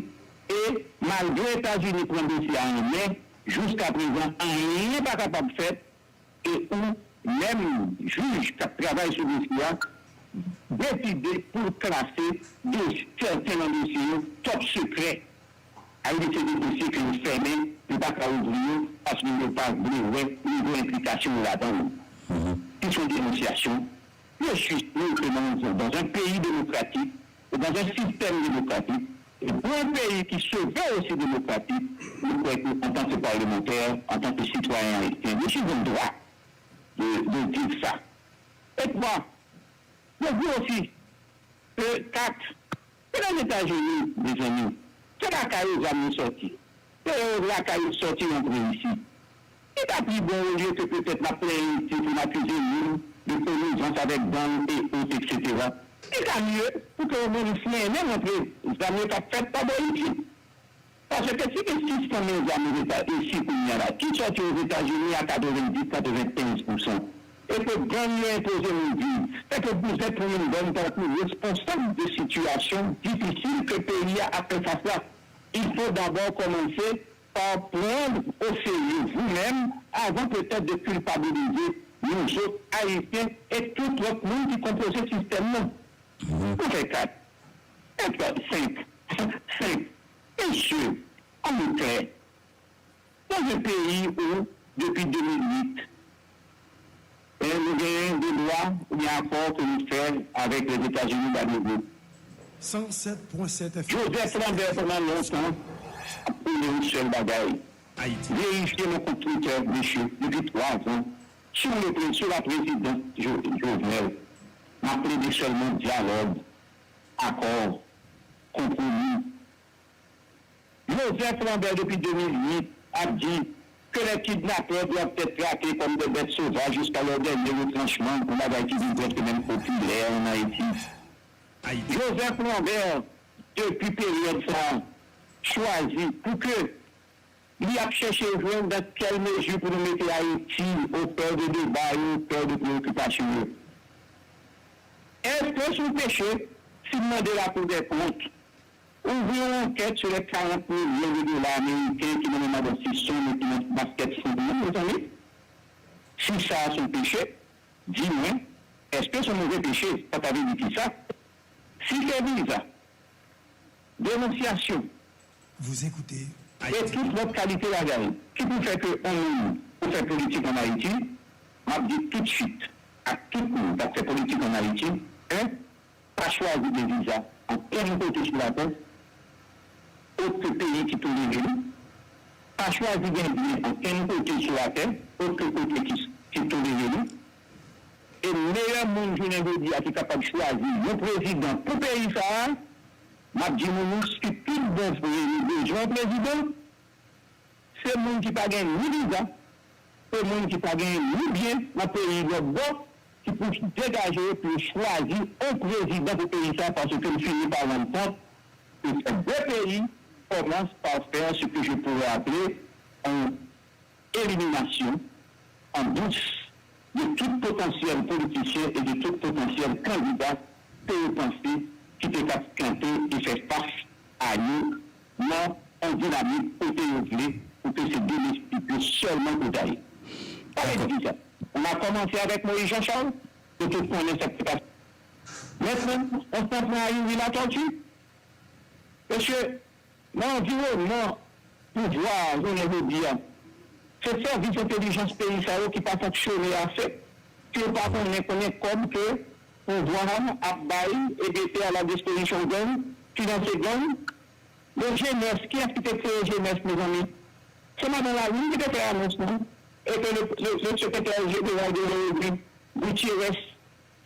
e malgre Etazini pran dosye a an men, jiskaprezan, anyen pa kapab fèt, e ou menm jij k ap travay sou dosye a deside pou l klase dosye, sèten nan dosye yo top sekrè. Sa vle di se de dosye ke yo fèmen, yo pa ka ouvri yo, paske yo pa vle wè nivo enplikasyon yo ladan yo. Ki se yon denonsyasyon. Yo jis montre nan yon, dans un pays démocratique, dans un système démocratique, e pou yon peyi ki se ve osi demokratik, nou kwè ke antanke palemantè, antanke sitwayen ayisyen, nou gen dwa de, de di sa. E twa, yo di osi ke kat, se Lèzetazini, mezanmi, se lakay yo zam yo sòti. Se lakay yo sòti rantre isi. Li ta pi bon, olye ke petèt n ap plenyen isi pou n akize moun de konivans avèk gang e ot, etsetera. Li ta mye pou ke yo menm mennen rantre zam yo k ap fèt pa bò isit. Paske si te sispann men zam Leta isi kounye a la, ki sòti Ozetazini a katrevenndis, katrevenkenz pousan, e ke gang yo enpoze moun viv, e ke vous êtes pou moun gang tankou responsab de sitiyasyon difisil ke peyi a ap fè fas la, il faut d'abord commencer par prendre au sérieux vous-même avant peut-être de culpabiliser nous autres Haïtiens et tout lòt moun ki konpoze sistèm nan. Pou fè kat, e fè senk, senk, mesye, an nou klè, dans un pays où, depuis deux mille huit, e nou genyen de kontra oubyen akò ke nou fè avèk Lèzetazini, Guadeloupe. Joseph Lambert pandan lontan ap prone yon sèl bagay. Verifye nan kont Twitter, mesye, depi twa zan, sou le pre-, sou la prezidans Jo-, Jovenel, n ap plede sèlman dyalòg, akò, konpwomi. Joseph Lambert, depi de mil uit, ap di que les kidnappeurs doivent être traités comme des bêtes sauvages jusqu'à leur dernier retranchement, yon bagay ki vin prèske menm popilè ann Ayiti. Joseph Lambert, depi peryòd sa a, chwazi pou ke li ap chèche jwenn dans quelle mesure pou nou mete Ayiti au cœur de débat yo, au cœur de préoccupation yo. Èske se yon peche si m mande Lakou dè Kont ouvri yon ankèt sou lè karant milyon de dola ameriken ki nan men madan Sison e ki nan baskèt Foubourg, mezanmi? Si sa a se yon peche, di mwen, èske se yon move peche? Sa ta vle di kisa? Si se viza, denonsyasyon, e tout lòt kalite bagay ki pou fè ke yon moun pou fè politik ann Ayiti, m ap di toutswit ak tout moun k ap fè politik ann Ayiti, en, pa chwazi gen viza ankenn kote sou latè, otre peyi ki tolere li, pa chwazi gen byen ankenn kote sou latè, otre kote ki, ki tolere li. E meyè moun jounen jodi a ki kapab chwazi yon prezidan pou peyi sa a, m ap di nou, nou, si tout bon vre nou bezwen yon prezidan, se moun ki pa gen ni viza, se moun ki pa gen ni byen nan peyi lòt bò, ki pou degaje yo pou yo chwazi yon prezidan pou peyi sa a, paske m fini pa rann kont ke ces deux pays commencent par faire ce que je pourrais appeler un élimination en douce de tout potentiel politicien et de tout potentiel candidat ke yo panse ki te kab kanpe e fè fas a yo nan yon dinamik kote yo vle pou ke se domestik yo sèlman pou gaye. Sa vle di kisa? On a commencé avec Moïse Jean Charles, nou tout konnen sa k te pase. Mentnan, on s'en prend à Youri Latortue. Mesye, nan anviwònman pouvwa a jounen jodi a, se sèvis entèlijans peyi sa yo ki pa fonksyone ase, ke yo pa konnen konbyen kòb ke pouvwa a ap bay e mete a la dispozisyon gang, finanse gang. Men jenès, kiyès ki te kreye jenès, mezanmi? Se madan Lalin ki te fè anons lan, e ke le, le, le sekretè jeneral de l'ONU, Gutiérrez,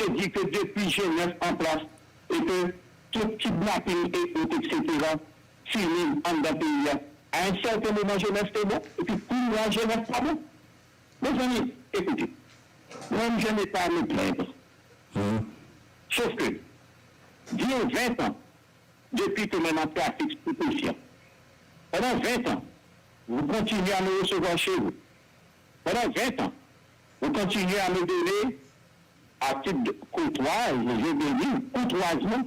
te di ke depi jenès an plas e ke tout kidnaping e tout, et cetera, fini anndan peyi a. À un certain moment, jenès te bon, epi kounye a, jenès pa bon. Mezanmi, écoutez, moi, je n'ai pas à me plaindre. Sauf que, dire vingt ans, depuis que maintenant pratique stupéfiant. Pendant vingt ans, vous continuez à me recevoir chez vous. Pendant vingt ans, vous continuez à me donner, à titre de courtoise, je veux dire, courtoisement,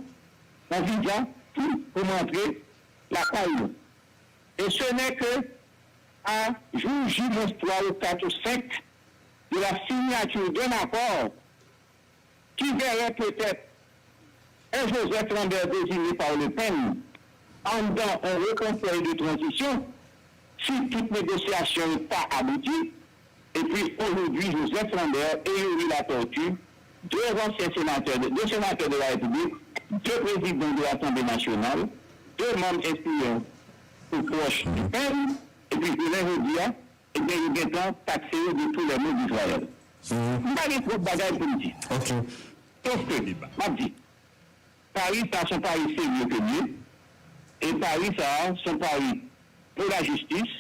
un visa pour, pour m'entrer la caille. Et ce n'est que à jour J moins trois ou quatre ou cinq de la signature d'un accord qui verrait peut-être un Joseph Lambert désigné par le pen anndan yon wo konsèy de tranzisyon, si tout negosyasyon yo pa abouti, epi aujourd'hui Joseph Lambert et Youri Latortue, deux anciens sénateurs, de, deux sénateurs de la République, deux présidents de l'Assemblée nationale, deux membres influents ou proches du pen, epi jounen jodi a, ebyen, yo gentan takse yo de tous les maux d'Israël. M pa gen twòp bagay pou m di. Sof ke, m ap di, pari sa a se yon pari serye ke l ye, e pari sa a se yon pari pou lajistis,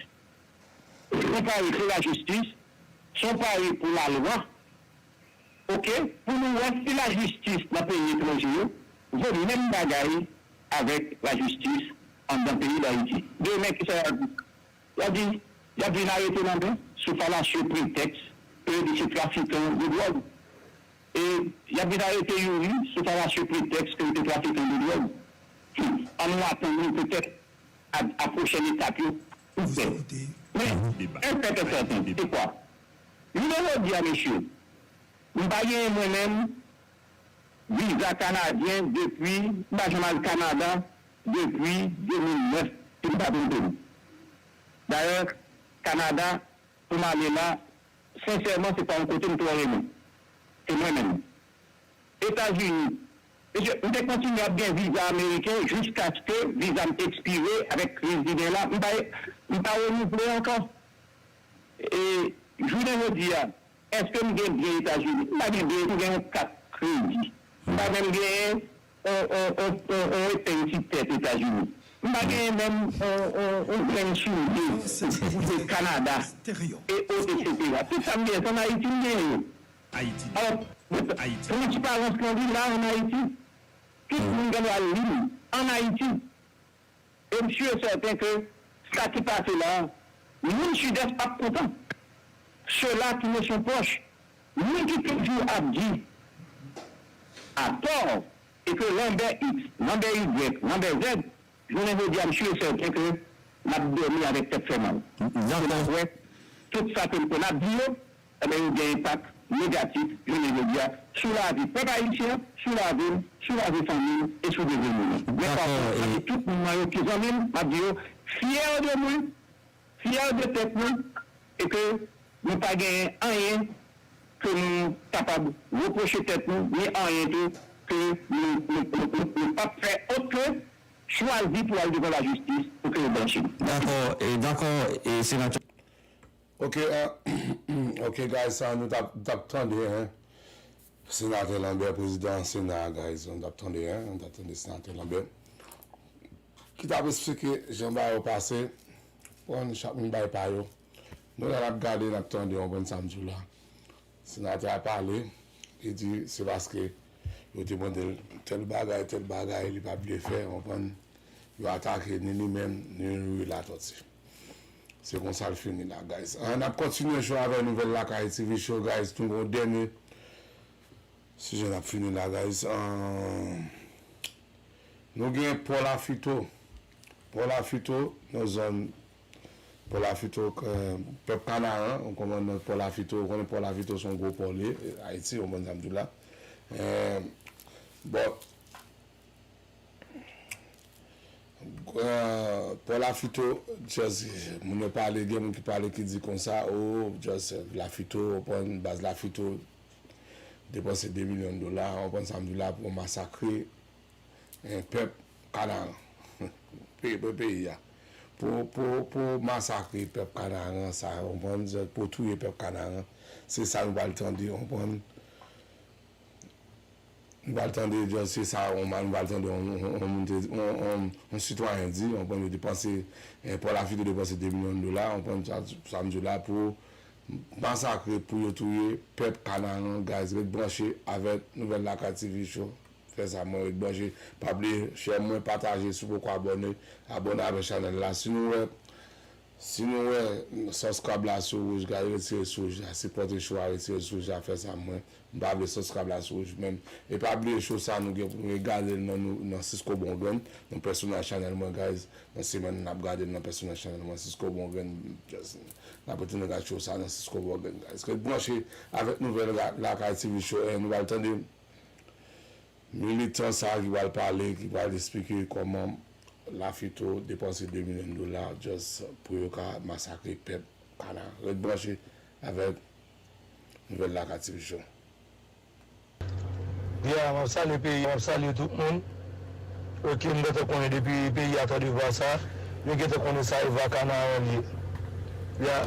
se yon pari pou lajistis, se yon pari pou lalwa, oke, pou nou wè si lajistis nan peyi etranje yo vo menm bagay avèk lajistis anndan peyi Dayiti. Demen, kisa y a di? Y a di, y ap vin arete nan men sou falasye pretèks ke yo di se trafikan de dwòg. E y ap vin arete Youri sou falasye pretèks ke li te trafikan de dwòg. Ann nou atann nou petèt a, a pwochèn etap yo pou fè. Men, un fait est certain, se kwa? Jounen jodi a, mesye, m pa genyen mwen menm viza kanadyen depi, m pa janm al Kanada depi de mil nèf, si m pa twonpe m. Dayè, Kanada, pou m ale la, sensèman, se pa yon kote m twò renmen. Se mwen menm. Etazini. Mesye, m te kontinye ap gen viza ameriken jiskaske viza m ekspire avèk kriz li gen la. M pa, m pa renouvle ankò. E jounen jodi a, èske m gen byen Etazini? M pa gen byen, m gen yon kat kredi. M pa menm gen yon, yon, yon, yon, yon, yon epeng ti tèt Etazini. M pa gen menm yon, yon, yon grenn soulye pou te Kanada, e o, etsetera. Tout sa m gen, se ann Ayiti m gen yo. Alò, transparans lan li la ann Ayiti. Tout moun gen dwa li l ann Ayiti. E m si e sèten ke sa ki pase la a, moun Sidès p ap kontan. Sela ki ne sont proches, moun ki toujou ap di atò e ke lanbè X, lanbè Y, lanbè Z, jounen jodi a, m si e sèten ke n ap dòmi avèk tèt fè mal. Dakò. Tout sa ke n konn ap di yo, enben, yo gen enpak negatif jounen jodi a sou lavi pèp ayisyen an, sou lavi m, sou lavi fanmi m e sou devni m. Men pa kont, m ap di tout moun mwen yo ki zanmi m, m ap di yo, fyè de mwen, fyè de tèt nou, e ke nou pa genyen anyen ke nou kapab repwoche tèt nou, ni anyen tou ke nou, nou, nou, nou, nou p ap fè ot ke chwazi pou al devan lajistis pou ke yo blanchi nou. Dakò, e, dakò, e, senatè. Ok, ah, ok, guys, sa nou t ap, t ap tande, hein. Senatè Lambert, prezidan Sena a, guys, nou t ap tande, hein, nou t ap tande Senatè Lambert ki t ap esplike jan bagay yo pase. Bon, chak moun bay pa yo. Nou la n ap gade, n ap tande, w konprann sa m di w la. Senatè a pale, li di se paske yo te mande l tèl bagay, tèl bagay, li pa vle fè, w konprann? Yo atake ni li menm, ni Youri Latortue. Se konsa l fini la, guys. An, n ap kontinye show avèk nouvèl Lakay T V Show, guys. Nou gon dènye sijè n ap fini la, guys. An, nou gen Pò Lafito. Pò Lafito, nan zòn Pò Lafito, eh, pèp Kanaran, ou konprann, nan Pò Lafito, ou konnen Pò Lafito se yon gwo pò li ye, Ayiti, ou konprann sa m di w la. Eh, bon, eh, Pò Lafito, just, moun yo pale, gen moun ki pale ki di konsa, oh, just, eh, Lafito, ou konprann, baz Lafito depanse de milyon dola, ou konprann sa m di w la, pou masakre eh, pèp Kanaran, pe-, pe-, peyi a. Pou, pou, pou masakre pèp Kanaran sa, w konprann, pou touye pèp Kanaran, se sa nou pral tande, w konprann. Nou pral tande, just se sa, w konprann, nou pral tande yon, yon, yon moun te, yon, yon, yon sitwayen di, w konprann, yo depanse, eh, Pò Lafito depanse de milyon dola, w konprann, sa, sa m di w la, pou masakre, pou yo touye pèp Kanaran, guys, ret branche avèk nouvèl Lakay T V Show. Fè sa, mwen ret branche. Pa bliye, share mwen, pataje, si w poko abòne, abòne avèk chanèl la. Si nou wè, si nou wè subscribe la sou wouj, gade retire sou wouj la, sipòte show a, retire sou wouj la, fè sa, mwen, m pa vle subscribe la sou wouj menm. E pa bliye show sa nou gen pou nou gade l nan, nou, nan Cisco Bongrenn, nan pèsonaj chanèl mwen, guys. Nan semèn nan, n ap gade l nan pèsonaj chanèl mwen, Cisco Bongrenn, just, n ap retounen gade show sa nan Cisco Bongrenn, guys. Ret branche avèk nouvèl la, Lakay T V Show, eh, nou pral tande militan sa a ki pral pale, ki pral esplike kòman Lafito depanse de milyon dola just pou yo ka masakre pèp Kana. Ret branche avèk nouvèl Lakay T V Show. Ya, m ap salye peyi a, m ap salye tout moun. Ok, m gentan konnen depi peyi a tande vwa sa, yo gentan konnen sa e vwa Kanaran li ye. Ya.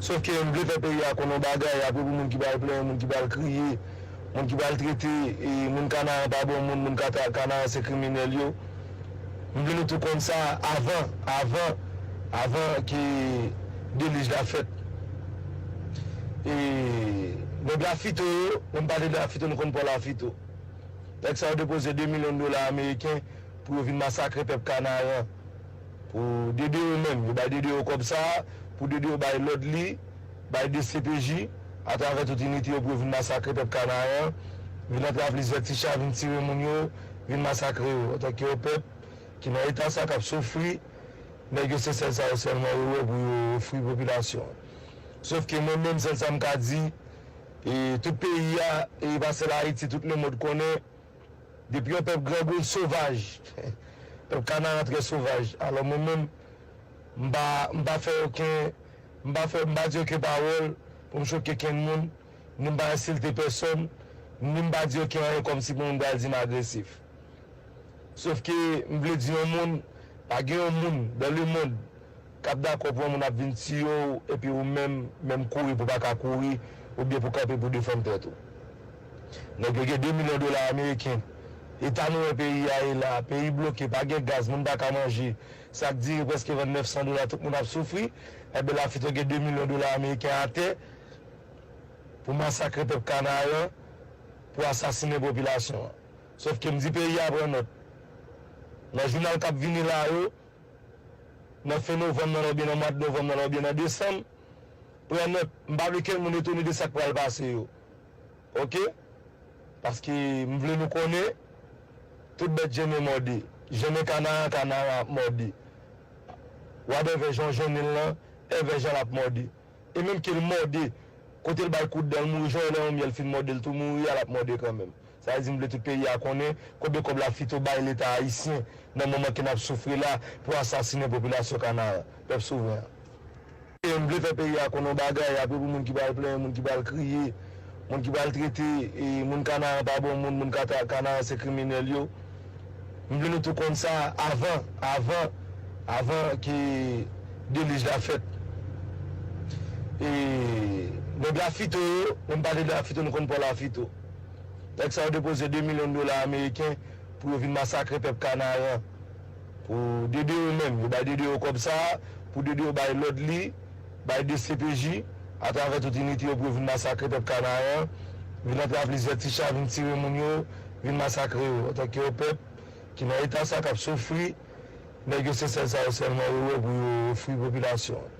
Sòf ke m vle fè peyi a konnen yon bagay, apre pou moun ki pral plenyen, moun ki pral kriye, moun ki pral trete, e, moun Kanaran pa bon moun, moun Kata-, Kanaran se kriminèl yo. M vle nou tou konn sa avan, avan, avan ke delij la fèt. E, nèg Lafito yo, lè m pale de Lafito, nou konn Pò Lafito. Nèg sa yo depoze de milyon dola ameriken pou yo vin masakre pèp Kanaran. Pou D D O menm, yo bay D D O kòb sa a, pou D D O bay lòd li, bay D C P J, atravè tout inite yo pou yo vin masakre pèp Kanaran, vin antre a plizyè ti cha, vin tire moun yo, vin masakre yo, antanke yon pèp ki nan eta sa, k ap soufri, nèg yo se sèl sa yo sèlman yo wè pou yo ofri popilasyon an. Sòf ke mwen menm, sèl sa m ka di, e, tout peyi a, e pa sèl Ayiti, tout lemonn konnen, depi yon pèp grangou, l sovaj. Pèp Kanaran trè sovaj. Alò, mwen menm, m pa, m pa fè okenn, m pa fè, m pa di okenn pawòl pou m choke kenn moun. ni m pa ensilte pèsonn, ni m pa di okenn anyen kòmsi pou moun pral di m agresif. Sofke m vle di yon moun, pa gen yon moun dans le monde k ap dakò pou yon moun ap vin tiye w epi ou menm, menm kouri pou pa ka kouri, oubyen pou kanpe pou defann tèt ou. Nèg yo gen de milyon dola ameriken. Eta nou wè peyi a ye la, peyi bloke, pa gen gaz, moun pa ka manje. Sak diri prèske vann nèf san dola, tout moun ap soufri. Enben Lafito gen de milyon dola ameriken atè pou masakre pèp Kanaran, pou asasinen popilasyon an. Sofke m di peyi a pran nòt. Nan jounal k ap vini la yo, nan fen novanm nan la oubyen nan mwa novanm nan la oubyen nan desanm, pran nòt, m pa vle kenn moun etone de sa k pral pase yo. Oke? Paske m vle nou konnen, tout bèt jennen mòde. Jennen Kanaran, Kanaran ap mòde. Whatever jan w jennen l lan, ever jan l ap mòde. E menm ke l mòde, kote l bay kout dan l mouri, jan w wè lè yon myèl fin mòde l tou mouri a, l ap mòde kanmenm. Sa vle di m vle tout peyi a konnen konbyen kòb Lafito bay Leta ayisyen nan moman ke n ap soufri la pou asasinen popilasyon Kanaran, pèp souvren an. E m vle fè peyi a konnen yon bagay, apre pou moun ki pral plenyen, moun ki pral kriye, moun ki pral trete e moun Kanaran pa bon moun, moun Kata- Kanaran se kriminèl yo. M vle nou tou konn sa avan, avan, avan ke delij la fèt. E nèg Lafito yo, lè m pale de Lafito, nou konn pò Lafito. Nèg sa yo depoze de milyon dola ameriken pou yo vin masakre pèp Kanaran. Pou D D O menm, yo bay D D O kòb sa a, pou D D O bay lòd li, bay D C P J, atravè tout inite yo pou yo vin masakre pèp Kanaran, vin antre a plizyè ti cha, vin tire moun yo, vin masakre yo. Antanke yon pèp ki nan eta sa k ap soufri, nèg yo se sèl sa yo sèlman yo wè pou yo ofri popilasyon an.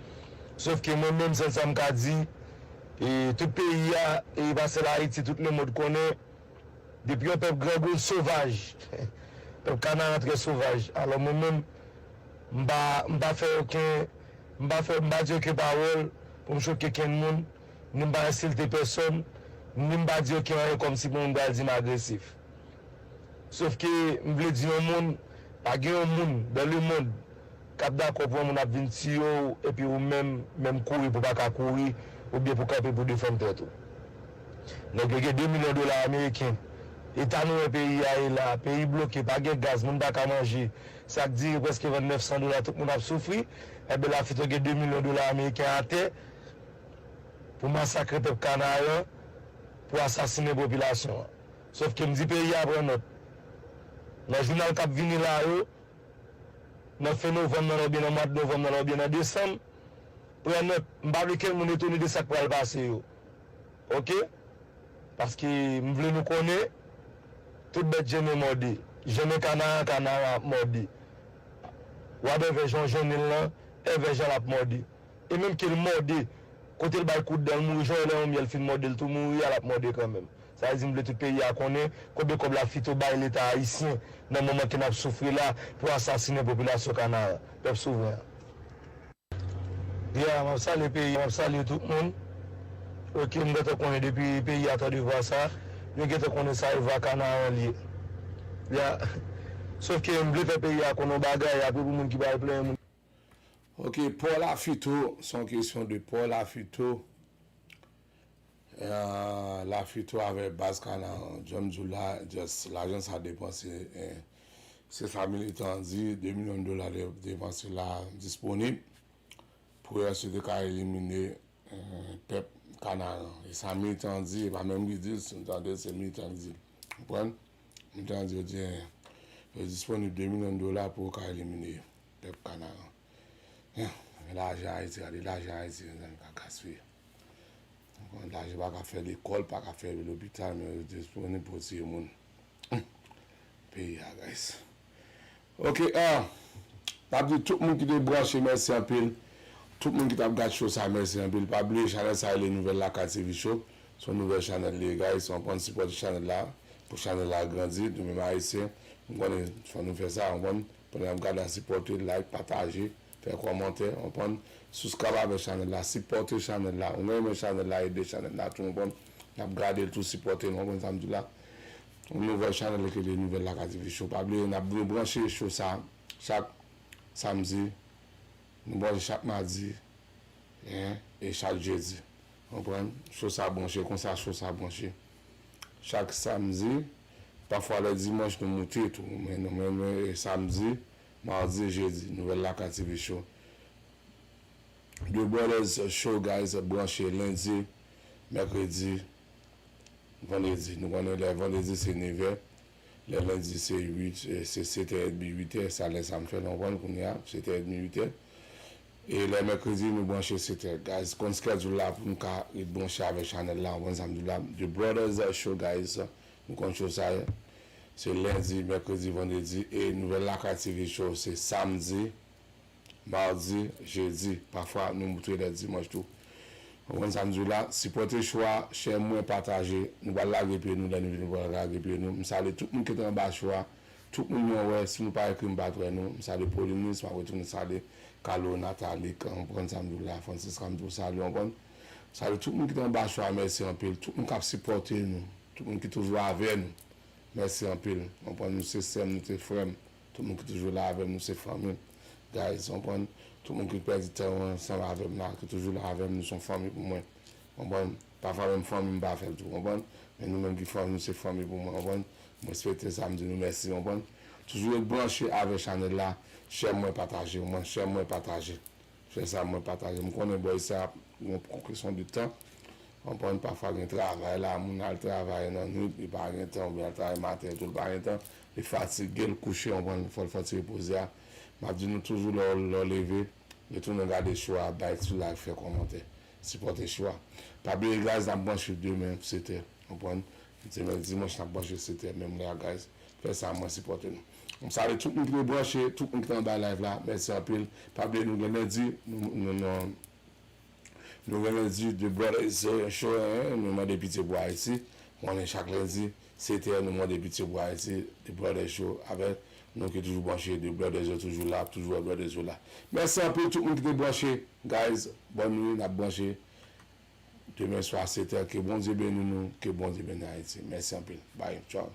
Sofke mwen menm, sèl sa m ka di, e tout peyi a, e pa sèl Ayiti, tout lemonn konnen, depi yon pèp grangou l sovaj, pèp Kanaran trè sovaj. Alò mwen menm, m pa, m pa fè okenn, m pa fè, m pa di okenn pawòl pou m choke kenn moun, ni m pa ensilte pèsonn, ni m pa di okenn anyen kòmsi pou moun pral di m agresif. Sofke m vle di yon moun, pa gen yon moun dans le monde k ap dakò pou yon moun ap vin tiye w epi ou menm, menm kouri pou pa ka kouri, oubyen pou kanpe pou defann tèt ou. Nèg yo gen de milyon dola ameriken. Eta nou wè peyi a ye la, peyi bloke, pa gen gaz, moun pa ka manje. Sak diri prèske vann nèf san dola, tout moun ap soufri. Enben Lafito gen de milyon dola ameriken atè pou masakre pèp Kanaran, pou asasinen popilasyon an. Sofke m di peyi a pran nòt. Nan jounal k ap vini la yo, nan fen novanm nan la oubyen nan mwa novanm nan la oubyen nan desanm, pran nòt, m pa vle kenn moun etone de sa k pral pase yo. Oke? Paske m vle nou konnen, tout bèt jennen mòde. Jennen Kanaran, Kanaran ap mòde. Whatever jan w jennen l lan, ever jan l ap mòde. E menm ke l mòde, kote l bay kout dan l mouri, jan w wè lè yon myèl fin mòde l tou mouri a, l ap mòde kanmenm. Sa vle di m vle tout peyi a konnen konbyen kòb Lafito bay Leta ayisyen nan moman ke n ap soufri la pou asasinen popilasyon Kanaran, pèp souvren an. Ya, m ap salye peyi, m ap salye tout moun. Oke, m gentan konnen depi peyi a tande vwa sa, yo gentan konnen sa e vwa Kanaran l ye. Ya, sofke m vle fè peyi a konnen yon bagay, apre pou moun ki pral plenyen moun. Oke, pò Lafito, se yon kesyon de pò Lafito. Ah, Lafito avèk baz Kanaran, jan m di w la, just lajan sa depanse, eh, se sa militan an di, de milyon dola de- depanse la disponib pou yo answit te ka elimine, eh, pèp Kanaran. E sa militan an di, e pa menm li di l, si m tande l, se militan an di l. Konprann? Militan an di yo di, eh, yo disponib de milyon dola pou yo ka elimine pèp Kanaran. Lajan Ayiti, gade lajan Ayiti, mezanmi, k ap gaspiye. Lajan pa ka fè lekòl, pa ka fè lopital, men yo disponib pou tiye moun. Peyi a, guys. Oke, ah, n ap di tout moun ki te branche, mèsi anpil. Tout moun ki t ap gad show sa, mèsi anpil. Pa bliye chanèl sa rele Nouvèl Lakay T V Show. Se yon nouvèl chanèl li ye, guys. Ann sipòte chanèl la, pou chanèl la grandi. Nou menm Ayisyen, nou konnen fò nou fè sa, nou konn Pandan n ap gade a, sipòte, like, pataje, fè kòmantè, konprann? Subscribe avèk chanèl la, sipòte chanèl la. Ou renmen chanèl la, ede chanèl la tou, konprann? N ap gade l tou, sipòte l, konprann sa m di w la? Yon nouvèl chanèl ki rele Nouvèl Lakay T V Show. Pa bliye, n ap, nou branche show sa chak samdi, nou branche chak madi, en, e chak jedi. Konprann? Cho sa branche, konsa cho sa branche. Chak samdi, pafwa lè dimanch nou moute tou, men nou menm, e, samdi, madi, jedi, nouvèl Lakay T V Show. The Brothers Show, guys, branche lendi, mèkredi, vandredi. Nou konnen lè vandredi se nevè, lè lendi se uit, e, se setè edmi, uitè, sa lè sa m fè, nou konprann kounye a, setè edmi, uitè. E lè mèkredi, nou branche setè. Guys, konn schedule la pou nou ka ret branche avèk chanèl la, ou konprann sa m di w la. The Brothers Show, guys, nou konn show sa ye. Se lendi, mèkredi, vandredi. E nouvèl Lakay T V Show, se samdi, madi, jedi. Pafwa, nou moute lè dimanch tou. Ou konprann sa m di w la. Sipòte show a, share mwen, pataje. Nou pral lage pye nou, lè nou vini, nou pral lage pye nou. M salye tout moun ki te anba show a. Tout moun mwen wè, si nou pa ekri m pa t wè nou. M salye Polinis, m ap retounen salye Kalo, Nathalie, konprann sa m di w la, Francisca, m di w salye, konprann. M salye tout moun ki te anba show a, mèsi anpil. Tout moun k ap sipòte nou, tout moun ki toujou avè nou, mèsi anpil. Konprann, nou se sè m, nou se frè m. Tout moun ki toujou la avè m, nou se fanmi m. Guys, konprann, tout moun ki pèdi tan yo ansanm avè m la, ki toujou la avè m, nou se yon fanmi pou mwen. Konprann? Pafwa menm fanmi m pa fè l tou, konprann? Men nou menm ki fanmi, nou se fanmi pou mwen, konprann? M respekte sa, m di nou mèsi, konprann? Toujou ret branche avèk chanèl la, share mwen, pataje, konprann? Share mwen, pataje. Fè sa mwen, pataje. M konnen bò isi a ap gen yon kesyon de tan. Konprann? Pafwa gen travay la, moun al travay nan nwit, li pa gen tan, oubyen al travay maten tou, li pa gen tan. Li fatige, l kouche, konprann? Fò l fè ti repoze a. M ap di nou toujou lè w, lè w leve, retounen gade show a, bay ti like, fè kòmantè, sipòte show a. Pa bliye, guys, n ap branche demen, setè. Konprann? Demen dimanch, n ap branche setè, menm lè a, guys. Fè sa, mwen sipòte nou. M salye tout moun ki te branche, tout moun ki te anba live la. Mèsi anpil. Pa bliye, nou gen lendi, nou, nou, nou, nou gen lendi The Brothers Show, hein, nou mande pitye pou Ayiti. Konnen chak lendi, setè, nou mande pitye pou Ayiti, The Brothers Show, avèk nou ki toujou branche, The Brothers yo toujou la, toujou wè Brothers yo la. Mèsi anpil tout moun ki te branche, guys. Bòn nwi, n ap branche demen swa setè. Ke Bondye beni nou, ke Bondye beni Ayiti. Mèsi anpil. Bye, ciao.